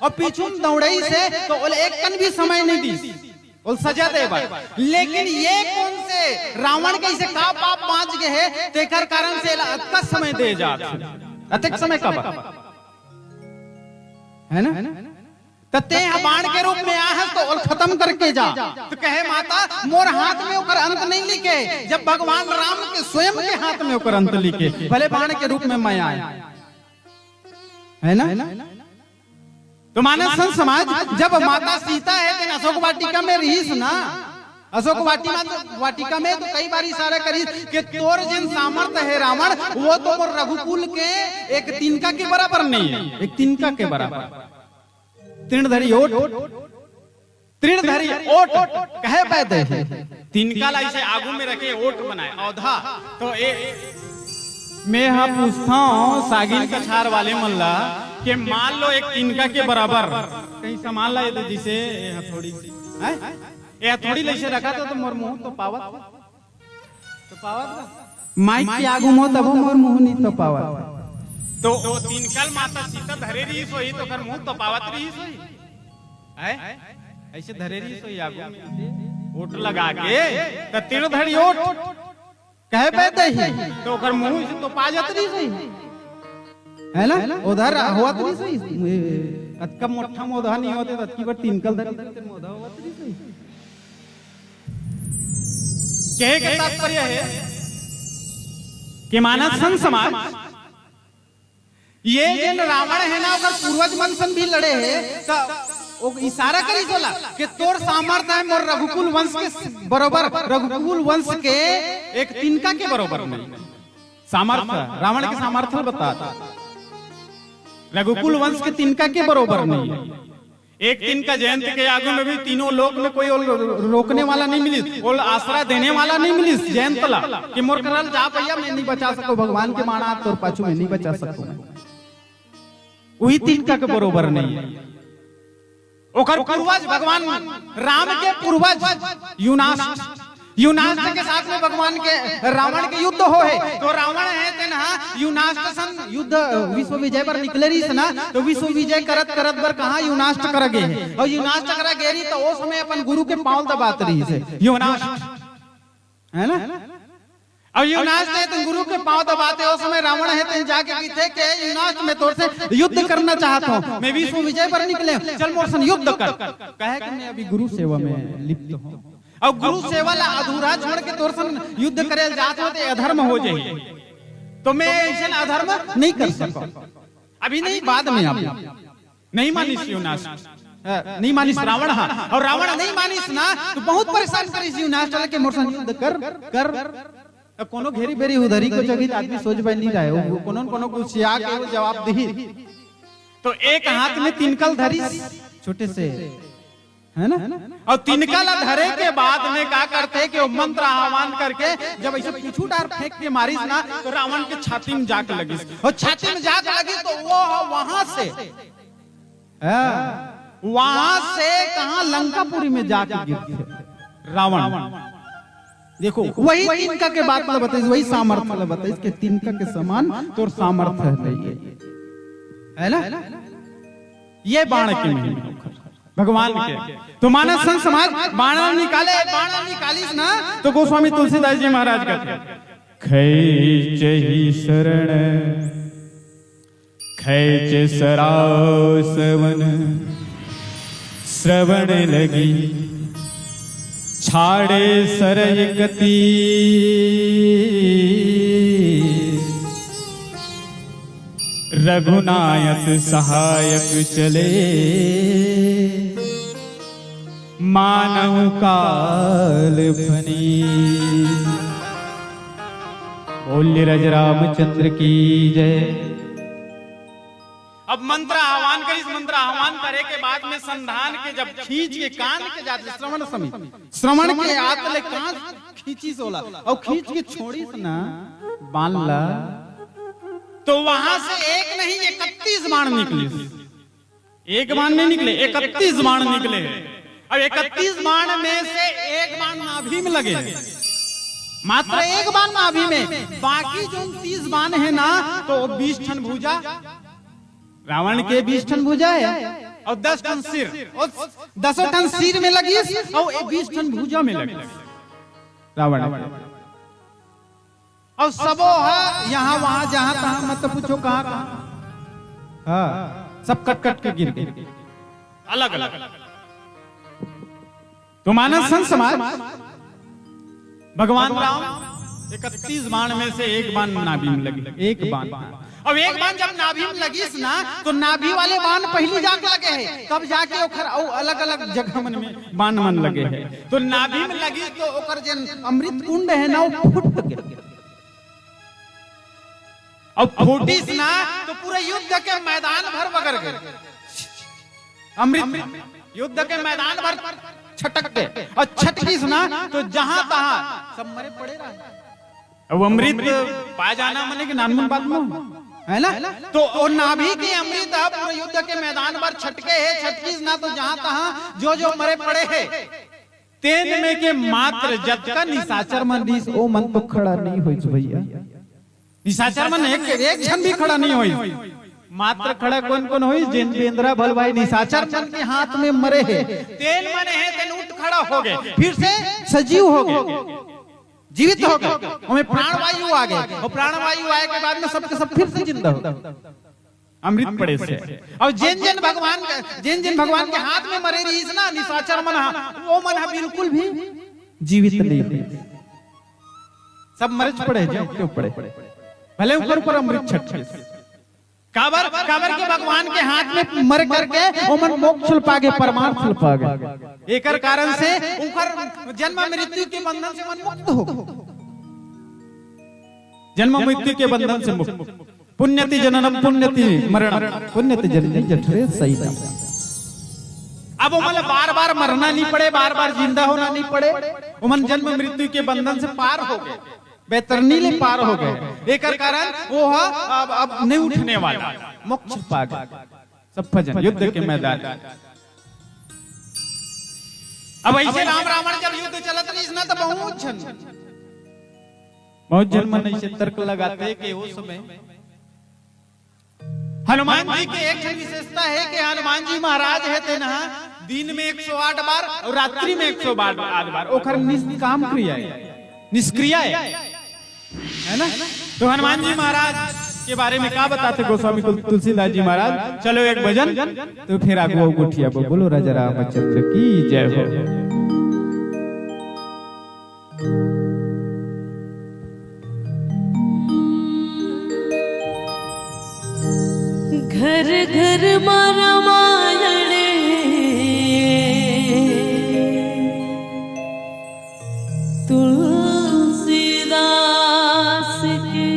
अउ पीछू म दौड़ाइस हे तो ओला एक कन भी समय नहीं दिस। ओला सजा दे बर। लेकिन ये कोन से रावण के अइसे का पाप बांच गे हे, तेकर कारण से एला अतका समय दे जात हे। अतेक समय काबर? है ना? त तें ह बाण के रूप में आए हस तो ओला खतम करके जा। त कहे माता, मोर हाथ में ओकर अंत नहीं लिखे, जब भगवान राम के स्वयं के हाथ में ओकर अंत लिखे, भले बाण के रूप में मैं आए। है ना? तो मानस संत समाज, जब माता सीता हे तेन अशोक वाटिका में रहिस ना, अशोक वाटिका, वाटिका में तो कई बार इशारा करिस कि तोर जेन सामर्थ हे रावण, वो तो मोर रघुकुल के एक तिनका के बराबर नहीं हे, एक तिनका के बराबर। तृणधरी ओट, तृणधरी ओट कहे पैदे हे। तिनका ला अइसे आगू में रखे, ओट बनाए, औधा। तो ए, मैं हा पूछथंव सागिन कछार वाले मन ला कि मान लो एक तिनका के बराबर कहीं सामान ला दे, जइसे ए हथौड़ी, हैं? ए हथौड़ी ला अइसे रखत हो तो मोर मुंह तो पावत, तो पावत ना? माइक के आगू म तभो मोर मुंह नहीं तो पावत। तो, तो तिनका ल माता सीता धरे रहिस होही तो ओकर मुंह तो पावत रहिस होही। हैं? अइसे धरे रहिस होही आगू में, ओट लगा के, त तृणधरी ओट कहे पैदे हे, तो ओकर मुंह अइसे तो पा जात रहिस होही, है ना? ओधा होवत रहिस होही। अतका मोठा म ओधा नहीं होते, अतकी बर तिनका ल धरे, मोधा होवत रहिस होही। कहे के तात्पर्य हे कि मानस संत समाज, ये जेन रावण हे ना, ओकर पूर्वज मन सन भी लड़े हे, त ओ इशारा करिस ओला कि तोर सामर्थ हे मोर रघुकुल वंश के बरोबर, रघुकुल वंश के एक तिनका के बरोबर नहीं। सामर्थ, रावण के सामर्थ ल बता, रघुकुल वंश के तिनका के बरोबर नहीं। एक तिनका जयंत के आगू में भी तीनों लोक में कोई ओल रोकने वाला नहीं मिलिस, ओल आसरा देने वाला नहीं मिलिस जयंत ला कि मोर करा ल जा भैया, मैं नहीं बचा सकों, भगवान के बाण आत तोर पाछू, मैं नहीं बचा सकों। उही तिनका के बरोबर नहीं हे। ओकर पूर्वज भगवान राम के पूर्वज युनाष्ट, युनाष्ट के साथ में भगवान के रावण के युद्ध होहे, तो रावण हे तेन हा युनाष्ट सन युद्ध, विश्व विजय बर निकले रहिस ना, तो विश्व विजय करत करत बर कहाँ युनाष्ट करा गे हे, अउ युनाष्ट करा गे रहिस त ओ समय अपन गुरु के पाँव दबात रहिस हे युनाष्ट, हे ना? अउ युनाष्ट हे तेन गुरु के पाँव दबात हे, ओ समय रावण हे तेन जाके कहिथे कि युनाष्ट, मैं तोर से युद्ध करना चाहत हूँ, मैं विश्व विजय बर निकले हूँ, चल मोर सन युद्ध कर। कहे कि मैं अभी गुरु सेवा में लिप्त हूँ, अउ गुरु सेवा ला अधूरा छोड़ के तोर सन युद्ध करे ल जात हूँ त अधर्म हो जाही, तो मैं अइसन अधर्म नहीं कर सकूँ। अभी नहीं, बाद में, अभी नहीं मानिस युनाष्ट, अ, नहीं मानिस रावण हा। अउ रावण नहीं मानिस ना, तो बहुत परेशान करिस युनाष्ट ला कि मोर सन युद्ध कर, कर। त कोनो घेरी बेरी उधरी को जगह आदमी सोच बन नहीं रहे, वो कोनो न कोनो कुछ आके वो जवाब दिही। तो एक हाथ में तिनका ल धरिस, छोटे से, हे ना? अउ तिनका ला धरे के बाद में का करथे कि वो मंत्र आह्वान करके जब अइसे पीछू डार फेंक के मारिस ना, तो रावण के छाती में जाके लगिस, अउ छाती में जाके लगिस तो वो वहां से, हाँ, वहां से कहाँ, लंकापुरी में जाके गिरथे रावण। देखो, वही तिनका के बात ला बताइस, वही सामर्थ्य ला बताइस कि तिनका के समान तोर सामर्थ्य हे नहीं हे, हे ना? ये बाण के महिमा भगवान के। तो मानस संत समाज बाण निकाले, बाण निकालिस ना, तो गोस्वामी तुलसीदास जी महाराज कहथे, खैचहि शरण खैच सराव सवन, श्रवण लगी छाड़े सरय कती। रघुनायक सहायक चले मानव काल फनी। बोलिए राज रामचंद्र की जय। अब मंत्र आह्वान करिस, मंत्र आह्वान करे के बाद में संधान के जब खींच के कान के जात ले श्रवण समित, श्रवण के आत ले कान खींचिस ओला, अउ खींच के छोड़िस ना बाण ला, तो वहां से एक नहीं इकतीस बाण निकलिस। एक बाण नहीं निकले, इकतीस बाण निकले। अब इकतीस बाण में से एक बाण नाभि में लगे, मात्र एक बाण नाभि में, बाकी जो तीस बाण हे ना, तो बीस ठन भुजा, रावण के बीस ठन भुजा हे, अउ दस ठन सिर, अउ दसों ठन सिर में लगिस, अउ बीस ठन भुजा में लगिस रावण के। अउ सबो ह यहाँ वहाँ, जहाँ तहाँ, मत पूछो कहाँ कहाँ। हाँ, सब कट कट के गिर गे, अलग अलग। तो मानस संत समाज, भगवान राम इकतीस बाण में से एक बाण नाभि में लगे, एक बाण। अब एक बाण जब नाभि में लगिस ना, तो नाभि वाले बाण पहिली जाके लगे हे, तब जाके ओखर अउ अलग अलग जगह मन में बाण मन लगे हे। तो नाभि में लगिस तो ओकर जेन अमृत कुंड हे ना, वो फूट गे। अब फूटिस ना, तो पूरा युद्ध के मैदान भर बगर गे। अमृत युद्ध के मैदान भर छटक गे, अउ छटकिस ना, तो जहाँ तहाँ सब मरे पड़े रहे। अब अमृत पाए जाना मने कि नानमुन बात नो, हे ना? तो ओ नाभि के अमृत ह पूरा युद्ध के मैदान भर छटके हे, छटकिस ना, तो जहाँ तहाँ जो जो मरे पड़े हे, तेन में के मात्र जतका निशाचर मन रिहिस, ओ मन तो खड़ा नहीं होइस भैया। निशाचर मन एक, एक झन भी खड़ा नहीं होइस। मात्र खड़ा कोन कोन होइस? जेन बेंदरा भलवाई निशाचर मन के हाथ में मरे हे, तेन मन हे, तेन उठ खड़ा हो गे, फिर से सजीव हो गे, जीवित हो गे, ओमे प्राणवायु आ गे, अउ प्राणवायु आए के बाद में सबके सब फिर से जिंदा हो गे। अमृत पड़े से। अउ जेन जेन भगवान के, जेन जेन भगवान के हाथ में मरे रिहिस ना निशाचर मन हा, ओ मन हा बिल्कुल भी जीवित नहीं रिहिस। सब मरेच पड़े, जो क्यों पड़े, भले ऊपर ऊपर अमृत छट के। काबर, काबर के भगवान के हाथ में मर करके ओमन मोक्ष ल पागे, परमार्थ ल पागे। एकर कारण से उनकर जन्म मृत्यु के बंधन से मन मुक्त हो। जन्म मृत्यु के बंधन से मुक्त। पुण्यति जननम पुण्यति मरणम, पुण्यति जननी जठरे शयनम। अब ओमन ला बार-बार मरना नहीं पड़े, बार-बार जिंदा होना नहीं पड़े, ओमन जन्म मृत्यु के बंधन से पार हो गए, बैतरनी ले पार हो गए। एकर कारण वो ह अब, अब नहीं उठने वाला, मोक्ष पा गए। सब भजन युद्ध के मैदान। अब ऐसे राम रावण जब युद्ध चलत रहिस ना, तो बहुत झन, बहुत झन मन ऐसे तर्क लगाते कि वो समय हनुमान जी के एक ठन विशेषता हे कि हनुमान जी महाराज हे तेन ह दिन में एक सौ आठ बार और रात्रि में एक सौ आठ बार, ओखर निष्काम क्रिया हे, निष्क्रिय हे, है ना? तो हनुमान जी महाराज के बारे में का बताथे गोस्वामी तुल-, तुलसीदास जी महाराज? चलो एक भजन, तो फिर आगू गोठिया बोलो। राजा रामचंद्र की जय हो। घर घर मा रामायण तुलसीदास के।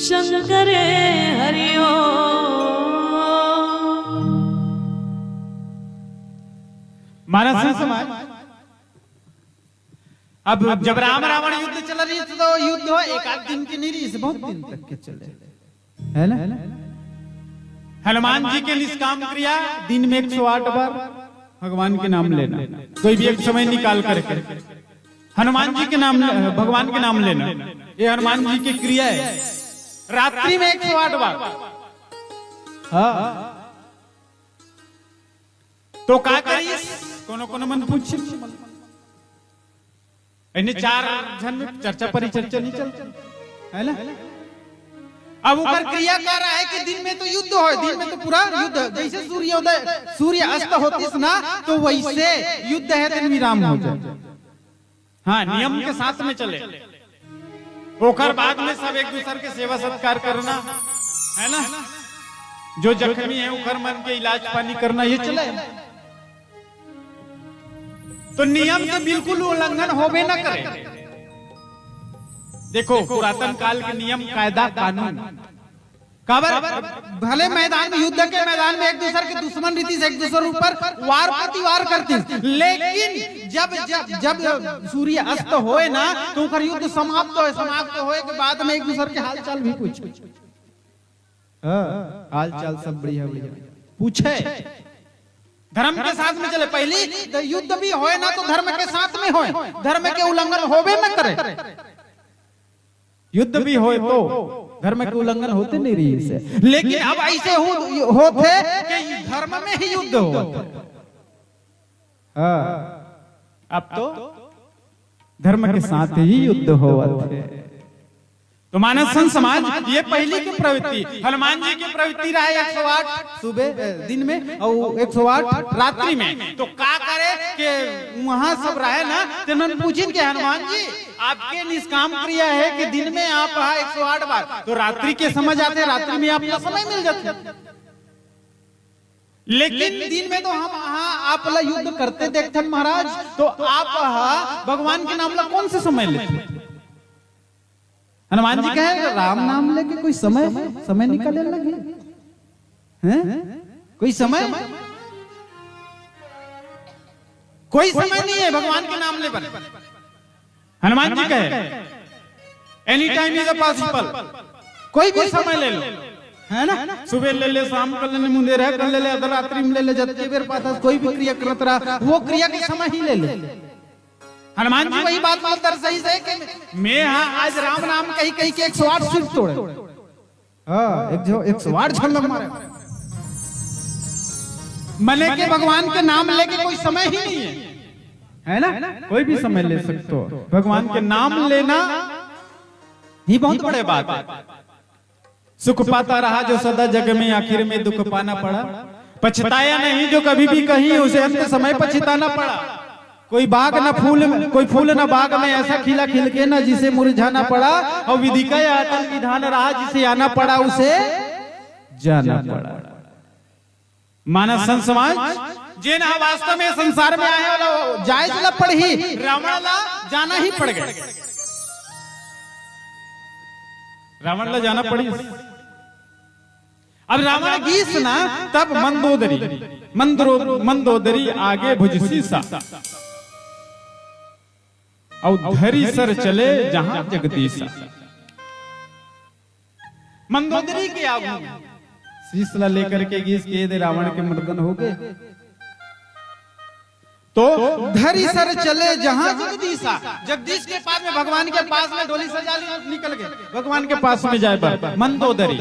शंकरे हरिओ। मानस समाज, अब जब राम रावण युद्ध चल रही, तो युद्ध हो एक आध दिन के नहीं रही, बहुत दिन तक के चले, है ना? हनुमान जी के निष्काम क्रिया, दिन में एक सौ आठ बार भगवान के नाम लेना, कोई भी एक समय निकाल करके हनुमान जी के नाम, भगवान के नाम लेना, ये हनुमान जी की क्रिया है। रात्रि में एक सौ आठ बार। हाँ, तो का करिस? कोनो कोनो मन पूछ, इन्हें चार झन में चर्चा परिचर्चा नहीं चलती, है ना? अब ओकर क्रिया कर रहा है कि दिन में तो युद्ध हो, दिन में तो पूरा युद्ध, जैसे सूर्योदय, सूर्य अस्त होतीस ना, तो वैसे युद्ध है, दिन विराम हो जाए। हाँ, नियम के साथ में चले। ओकर बाद में सब एक दूसर के सेवा सत्कार करना, है ना? जो जख्मी है, ओकर मन के इलाज पानी करना, ये चले। तो नियम के बिल्कुल उल्लंघन होबे न करे। देखो, पुरातन काल के नियम, कायदा, कानून, काबर, भले मैदान में, युद्ध के मैदान में एक दूसर के दुश्मन रहितिस, एक दूसर ऊपर वार प्रतिवार करतिस, लेकिन जब, जब, जब सूर्य अस्त होए ना, तो ओकर युद्ध समाप्त होए, समाप्त होए के बाद में एक दूसर के हालचाल भी पूछे। हाँ, हालचाल सब बढ़िया, बढ़िया पूछे। धर्म के साथ में चले। पहली तो युद्ध भी होए ना, तो धर्म के साथ में होए, धर्म के उल्लंघन होबे न करे। युद्ध भी होए तो धर्म के उल्लंघन होते नहीं रही इसे, लेकिन अब ऐसे हो, होते कि धर्म में ही युद्ध होते। हाँ, अब तो धर्म के साथ ही युद्ध होवत है। तो मानस समाज, ये पहली की प्रवृत्ति, हनुमान जी की प्रवृत्ति रहे एक सौ आठ सुबह, अ, दिन में, और एक सौ आठ रात्रि में। तो का करे कि वहां सब रहे ना, तो मन पूछिन के, "हनुमान जी, आपके निष्काम क्रिया है कि दिन में आप हा एक सौ आठ बार, तो रात्रि के समय जाते, रात्रि में आपको समय मिल जाते।" लेकिन दिन में तो हम हा आप ला युद्ध करते देखते महाराज, तो आप हा भगवान के नाम ला कौन से समय लेते? हनुमान जी कहे, "राम नाम लेके कोई समय, समय निकाले लगे हैं? कोई समय, कोई समय नहीं है भगवान के नाम ले बने।" हनुमान जी कहे, "Any time is a possible।" कोई भी समय ले लो, है ना? सुबह ले ले, शाम कर लेने, मुंदेर है कर ले ले, अर्धरात्रि में ले ले, जतके बेर पाता, कोई भी क्रिया करत रहा, वो क्रिया के समय ही ले ले। हनुमान जी वही बात, बात दर्शाई से कि मैं, हाँ, आज राम नाम कही कही के एक सौ आठ सिर तोड़े। हाँ, एक जो, एक सौ आठ झन लग मारे। मने के भगवान के नाम लेके कोई समय ही नहीं है, है ना? कोई भी समय ले सकते हो। भगवान के नाम लेना ही बहुत बड़े बात है। सुख पाता रहा जो सदा जग में, आखिर में दुख पाना पड़ा। पछताया नहीं जो कभी भी कहीं, उसे अंत समय पछताना पड़ा। कोई बाग न फूल, कोई फूल न बाग में ऐसा खिला खिल के न जिसे मुरझाना पड़ा, और विधि का यह अटल विधान रहा, जिसे आना पड़ा उसे जाना पड़ा। मानस संत समाज, जेन ह वास्तव में संसार में आए वाला, जाए ला पड़ही, रावण ला जाना ही पड़ गए। रावण ला जाना पड़ी। अब रावण गीस ना, तब मंदोदरी, मंदरो-, मंदोदरी आगे भुजसीसा, और धरी सर चले जहां जगदीसा। मंदोदरी के आगू शीश ला लेकर के गीस के दे रावण के मर्दन हो गए। तो धरी सर चले जहां जगदीसा, जगदीश के पास में, भगवान के पास में डोली सजा ली, निकल गए भगवान के पास में जाए बर मंदोदरी।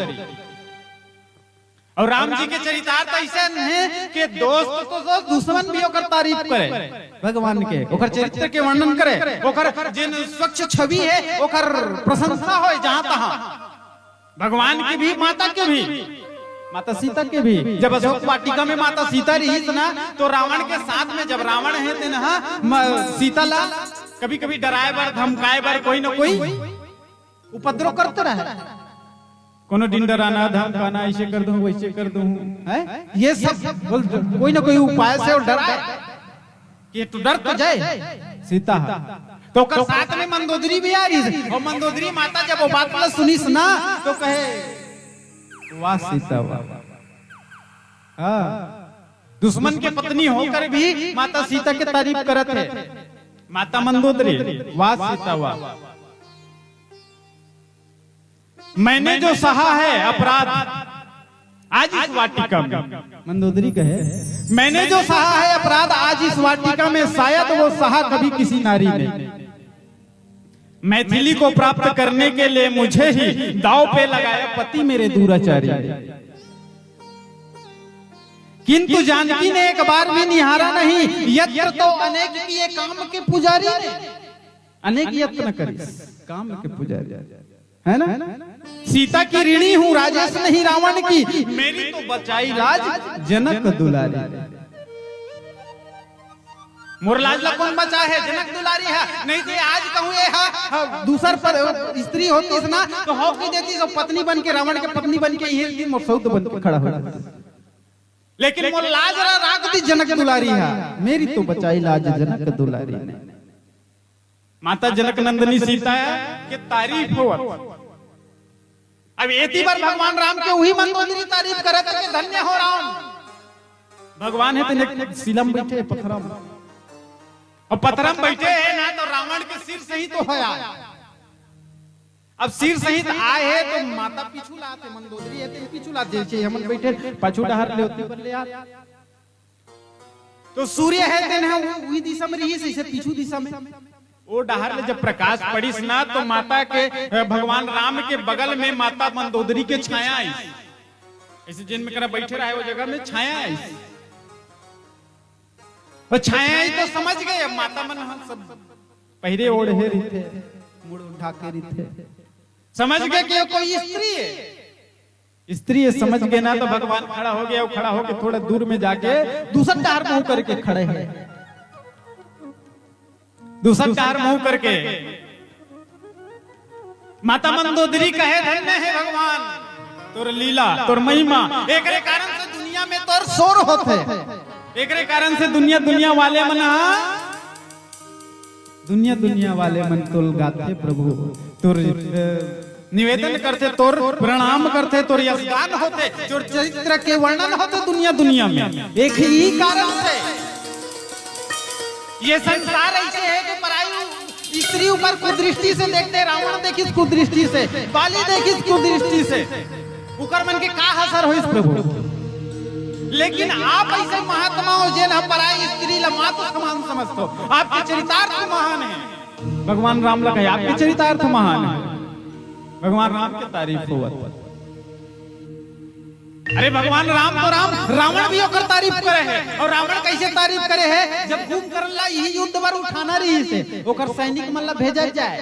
और राम जी के चरितार्थ ऐसे हैं कि दोस्त तो दोस्त, दुश्मन भी ओकर तारीफ करे, भगवान के, ओकर चरित्र के वर्णन करे, ओकर जिन स्वच्छ छवि है, ओकर प्रशंसा होए जहां तहां। भगवान के भी, माता के भी, माता सीता के भी। जब अशोक वाटिका में माता सीता रहीस ना, तो रावण के साथ में जब रावण है तेन ह, म-, सीता ला कभी कभी डराए बर, धमकाए बर कोई ना कोई उपद्रव करते रहे। कोनो दिन डराना, धमकाना, ऐसे कर दूं, वैसे कर दूं, हैं? ये सब बोल, कोई ना कोई उपाय से और डराए। ये तो डर तो जाए सीता। तो ओकर साथ में मंदोदरी भी आ रहिस, अउ मंदोदरी माता जब वो बात ला सुनिस ना, तो कहे, "वाह सीता वाह।" हाँ, दुश्मन के पत्नी होकर भी माता सीता के तारीफ करत हे। माता मंदोदरी, "वाह सीता वाह।" मैंने जो सहा है अपराध आज इस वाटिका में, मंदोदरी कहे, मैंने जो सहा है अपराध आज इस वाटिका में, शायद वो सहा कभी किसी नारी ने। मैथिली को प्राप्त करने के लिए मुझे ही दाव पे लगाया पति मेरे दुराचारी ने। किंतु जानकी ने एक बार भी निहारा नहीं, यत्र तो अनेक किए काम के पुजारी ने। अनेक यत्न करिस काम के पुजारी, है ना? सीता की ऋणी हूँ राजेश नहीं रावण की, मेरी तो बचाई लाज जनक दुलारी। मोर लाज ला कौन बचाए हे? जनक दुलारी हे। नहीं तो आज कहूँ ये हा, हा, दूसर पर स्त्री होतिस ना, तो हव कहि देतिस, पत्नी बन के, रावण के पत्नी बन के, ये मोर सौत बन के खड़ा हो जातिस। लेकिन मोर लाज ला राख दिस जनक दुलारी हे, मेरी तो बचाई लाज जनक दुलारी ने। माता जनक नंदिनी सीता के तारीफ होवत। अब एती बर भगवान राम के उही मंदोदरी तारीफ करत हे कि धन्य हो राम। भगवान हे तेन सीलम बइठे पथरम, अउ पथरम बइठे हे ना, तो रावण के सिर सहित तो हे यार। अब सिर सहित आए हे तो माता पीछू लात हे, मंदोदरी हे तेन पीछू लात, जइसे हमन बइठे पाछू डहर ले होती बल्ले यार। तो सूर्य हे तेन ह उही दिशा में रहिस, इसे पीछू दिशा में। ओ डहर ले जब प्रकाश पड़िस ना, तो माता के, अ, भगवान राम के बगल में माता मंदोदरी के छाया आइस। अइसे जेन में करा बइठे रहे, वो जगह में छाया आइस। अउ छाया आइस तो समझ गे, अब माता मन ह सब पहिरे ओढ़े रहिथे, मुड़ ढाके रहिथे, समझ गे कि वो कोई स्त्री हे। स्त्री हे समझ गे ना, तो भगवान खड़ा हो गे, अउ खड़ा होके थोड़ा दूर में जाके दूसर डहर मुंह करके खड़े हे। दूसर डहर मुंह करके माता मंदोदरी कहे, "धन्य हे भगवान, तोर लीला, तोर महिमा, एकरे कारण से दुनिया में तोर शोर होथे, एकरे कारण से दुनिया, दुनिया वाले मन ह दुनिया दुनिया वाले मन तोल गाथे प्रभु, तोर, अ, निवेदन करथे, तोर प्रणाम करथे, तोर यशगान होथे, तोर चरित्र के वर्णन होथे दुनिया दुनिया में। एक ही कारण से ये संसार अइसे हे कि पराई स्त्री ऊपर कुदृष्टि से देखथे, रावण देखिस कुदृष्टि से, बाली देखिस कुदृष्टि से। उकर मन के का असर होइस प्रभु? लेकिन आप अइसे महात्मा हो, जेन ह पराई स्त्री ला मात समान समझथो। आपके चरितार्थ महान हे। भगवान राम ला कहे, "आपके चरितार्थ महान हे।" भगवान राम के तारीफ होवत। अरे भगवान राम तो राम, रावण भी ओकर तारीफ करे हे। अउ रावण कइसे तारीफ करे हे? जब कुंभकर्ण ला इही युद्ध बर उठाना रहिस हे, ओकर सैनिक मन ला भेजा जाए,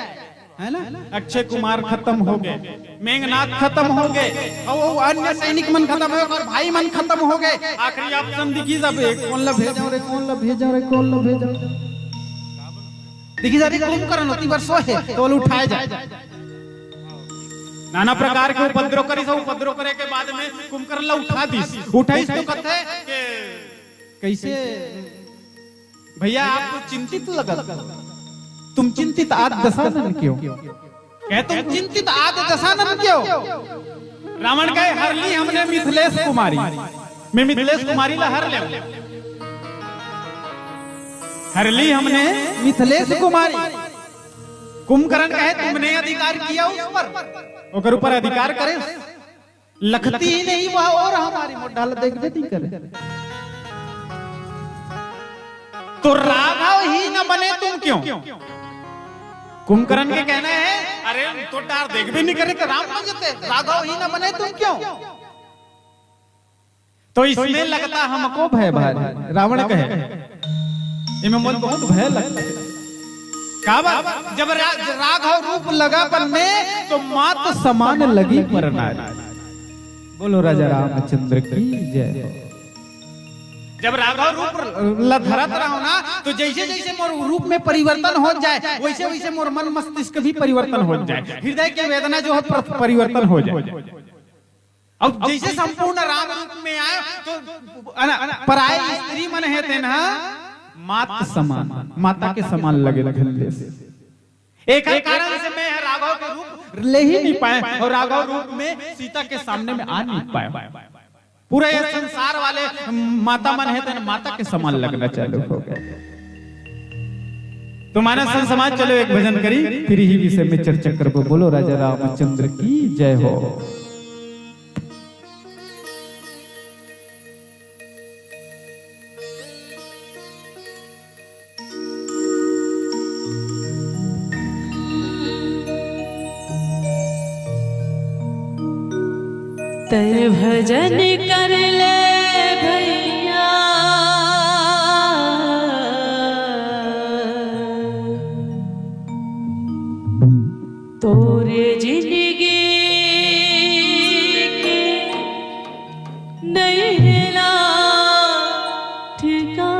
हे ना? अक्षय कुमार खतम हो गे, मेघनाथ खतम हो गे, अउ वो अन्य सैनिक मन खतम हो गे, ओकर भाई मन खतम हो गे। आखिरी option दिखिस, अब कोन ला भेजंव रे, कोन ला भेजंव रे, कोन ला भेजंव? दिखिस, अरे कुंभकर्ण ओती बर सोए हे, तो ओला उठाए जाए। नाना प्रकार के उपद्रव करिस, उपद्रव करे के बाद में कुंभकर्ण ला उठा दिस। उठाइस तो कथे के कइसे, "भैया, आप तो चिंतित लगत, तुम चिंतित आद दशानन क्यों?" कहे, "तुम चिंतित आद दशानन क्यों?" रावण कहे, "हर ली हमने मिथिलेश कुमारी, मैं मिथिलेश कुमारी ला हर लेंव, हर ली हमने मिथिलेश कुमारी।" कुंभकर्ण कहे, "तुमने अधिकार किया उस पर, ओकर ऊपर अधिकार करे।" लखती ही नहीं वह और हमारी, मोर डहर देखबे नहीं करे। तो राघव ही न बने तुम क्यों? कुंभकर्ण के कहना हे, "अरे, तोर डहर देखबे नहीं करे तो राम बन जाते, राघव ही न बने तुम क्यों?" तो इसमें लगता हमको भय भारी, रावण कहे, "इमे मोला बहुत भय लगता है।" काबर? जब रा-, राघव रूप लगा बन में, तो मात समान लगी पर नारी। बोलो राजा रामचंद्र की जय हो। जब राघव रूप ल-, धरत रहो ना, तो जइसे जइसे मोर रूप में परिवर्तन हो जाए, वइसे वइसे मोर मन मस्तिष्क भी परिवर्तन हो जाए, हृदय के वेदना जो है पर-, परिवर्तन हो जाए। अब जइसे संपूर्ण राम रूप में आए, तो, है ना, पराई स्त्री मन हे तेन ह मात समान, माता के समान लगे घल्ले से। एकर कारण से मैं ह राघव के रूप ले ही नहीं पाए और राघव रूप में सीता के सामने में आ नहीं पाए। पूरा ये संसार वाले माता मन हे, तेन माता के समान लगना चालू हो गए। तो मानस संत समाज, चलो एक भजन करी, फिर ही विषय में चर्चा करबो। बोलो राजा रामचंद्र की जय हो। तय भजन कर ले भैया, तोरे जिंदगी के नहीं ना ठिकाना।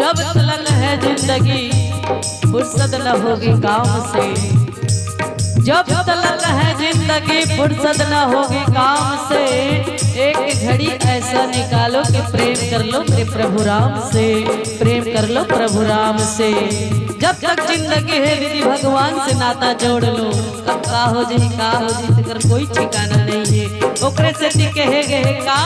जब तलक है जिंदगी, फुर्सत न होगी काम से। जब तलक है जिंदगी, फुर्सत न होगी काम से। एक घड़ी ऐसा निकालो कि प्रेम कर लो मेरे प्रभु राम से, प्रेम कर लो प्रभु राम से। जब तक जिंदगी है दीदी, भगवान से नाता जोड़ लो। कब का हो जाई, का हो जाई, तेकर कोई ठिकाना नहीं है। ओकरे सेती कहे गए का,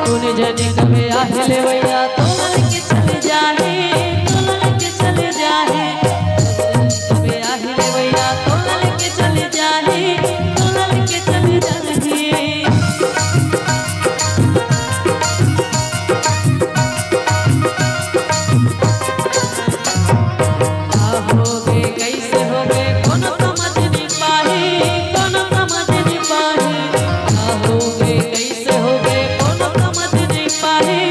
तूने जाने कबे आहि ले भैया, तो लड़के चले जाहे, तो लड़के चले जाहे। कबे आहि ले भैया, तो लड़के चले जाहे, तो लड़के चले जाहे। का होगे, कैसे होगे, कोनो समझ नहीं पाही, कोनो समझ नहीं पाही। का होगे, कैसे होगे, कोनो समझ नहीं पाही,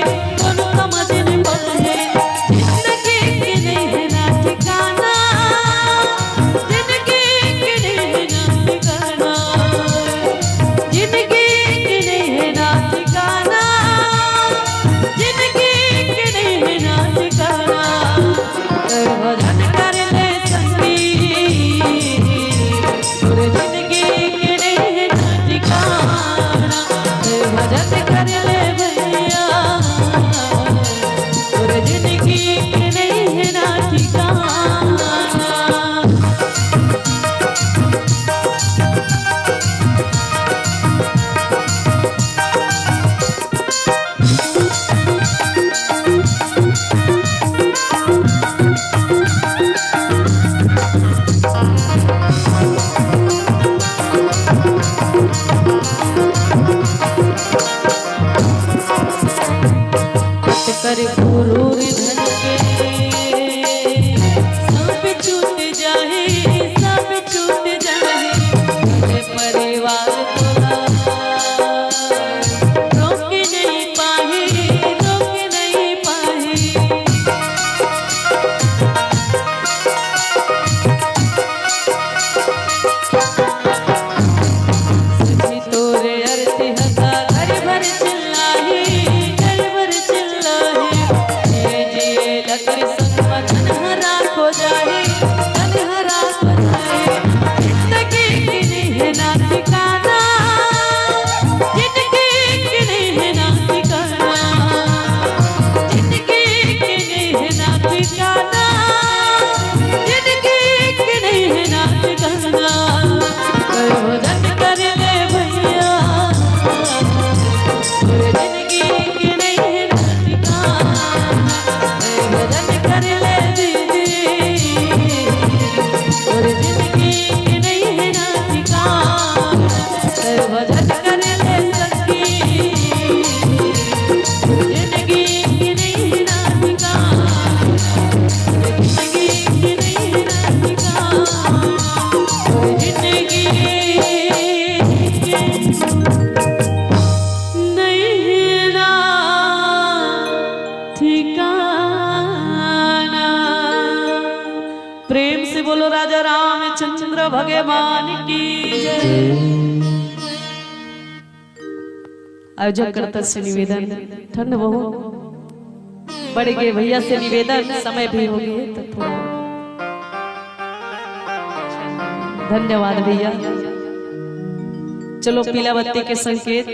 कोनो समझ भगवान की जय। आयोजककर्ता से निवेदन, ठंड बहुत बढ़ गे, भैया से निवेदन, समय भी हो गे, तो थोड़ा धन्यवाद भैया। चलो, पीला बत्ती के संकेत।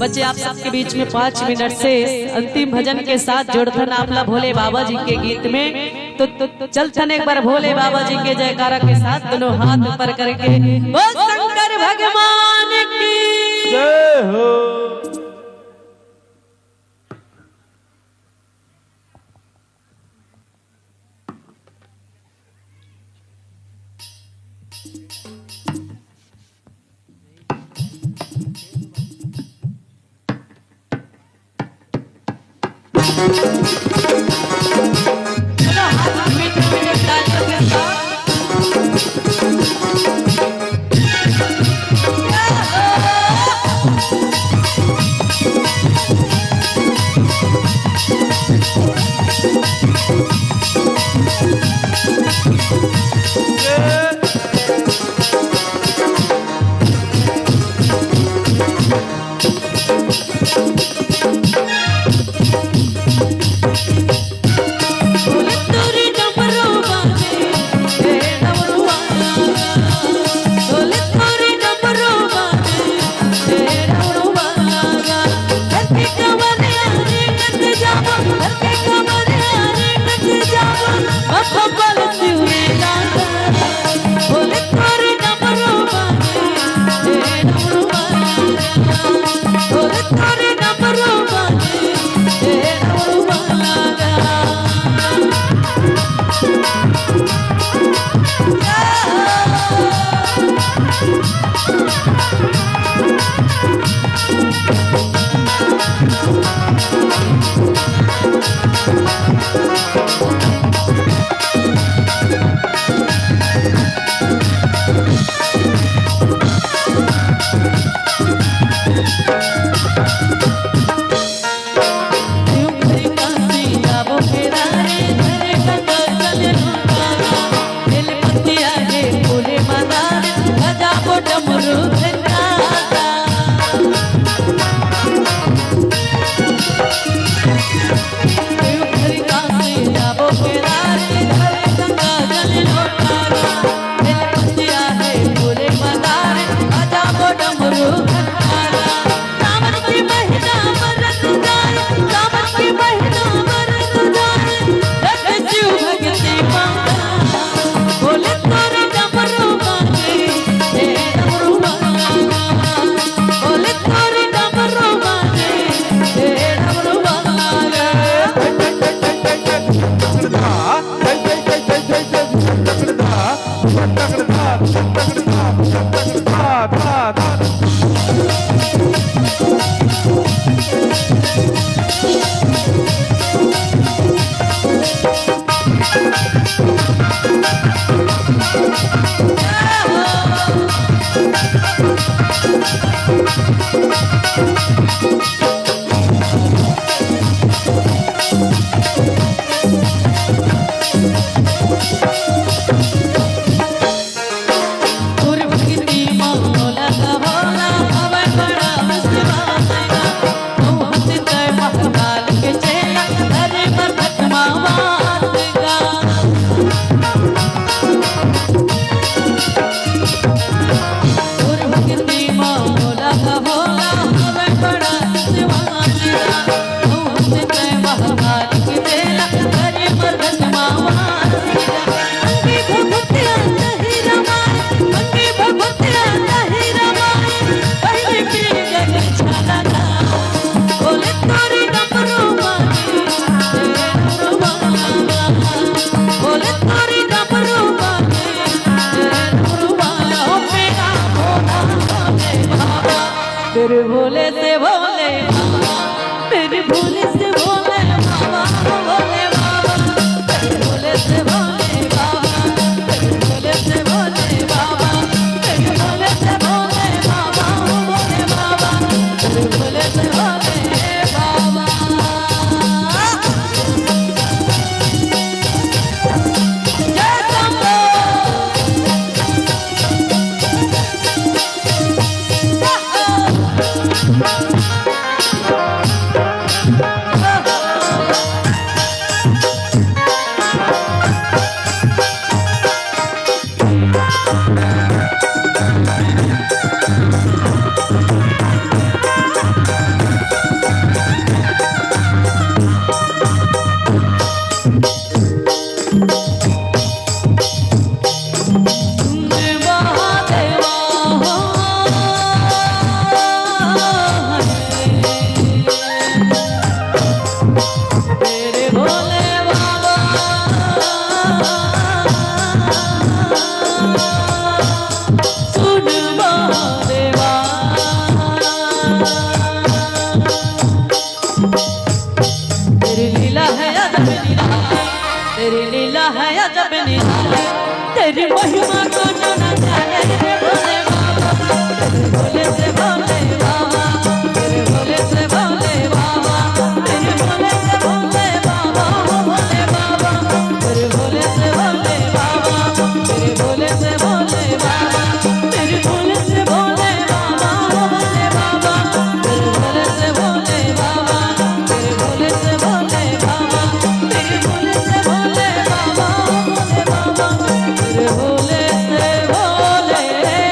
बचे आप सबके बीच में पाँच मिनट से अंतिम भजन के साथ जोड़थन आप ला भोले बाबा जी के गीत में। तो, तो, तो चलथन एक बार भोले बाबा जी के जयकारा के साथ, दोनों हाथ ऊपर करके, बोल शंकर भगवान की जय हो। तेरे भोले से भोले बाबा, तेरे भोले से भोले बाबा, भोले बाबा, तेरे भोले से भोले बाबा, तेरे भोले से भोले बाबा, तेरे भोले से भोले बाबा, भोले बाबा, तेरे भोले से भोले बाबा। जय शंभो। तेरी लीला है अजब निराली, तेरी लीला है अजब निराली, तेरी महिमा को जो न जाने रे भोले बाबा, तेरे भोले से भोले बाबा, तेरे भोले से भोले बाबा, तेरे भोले से भोले बाबा, ओ भोले बाबा, तेरे भोले से भोले बाबा, तेरे भोले से भोले बाबा, तेरे भोले से भोले बाबा, ओ भोले बाबा, तेरे भोले से भोले बाबा, तेरे भोले से भोले बाबा, तेरे भोले से भोले बाबा, ओ भोले बाबा, तेरे भोले से भोले बाबा।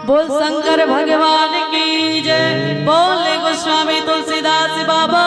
बोल शंकर भगवान की जय, बोल गोस्वामी तुलसीदास बाबा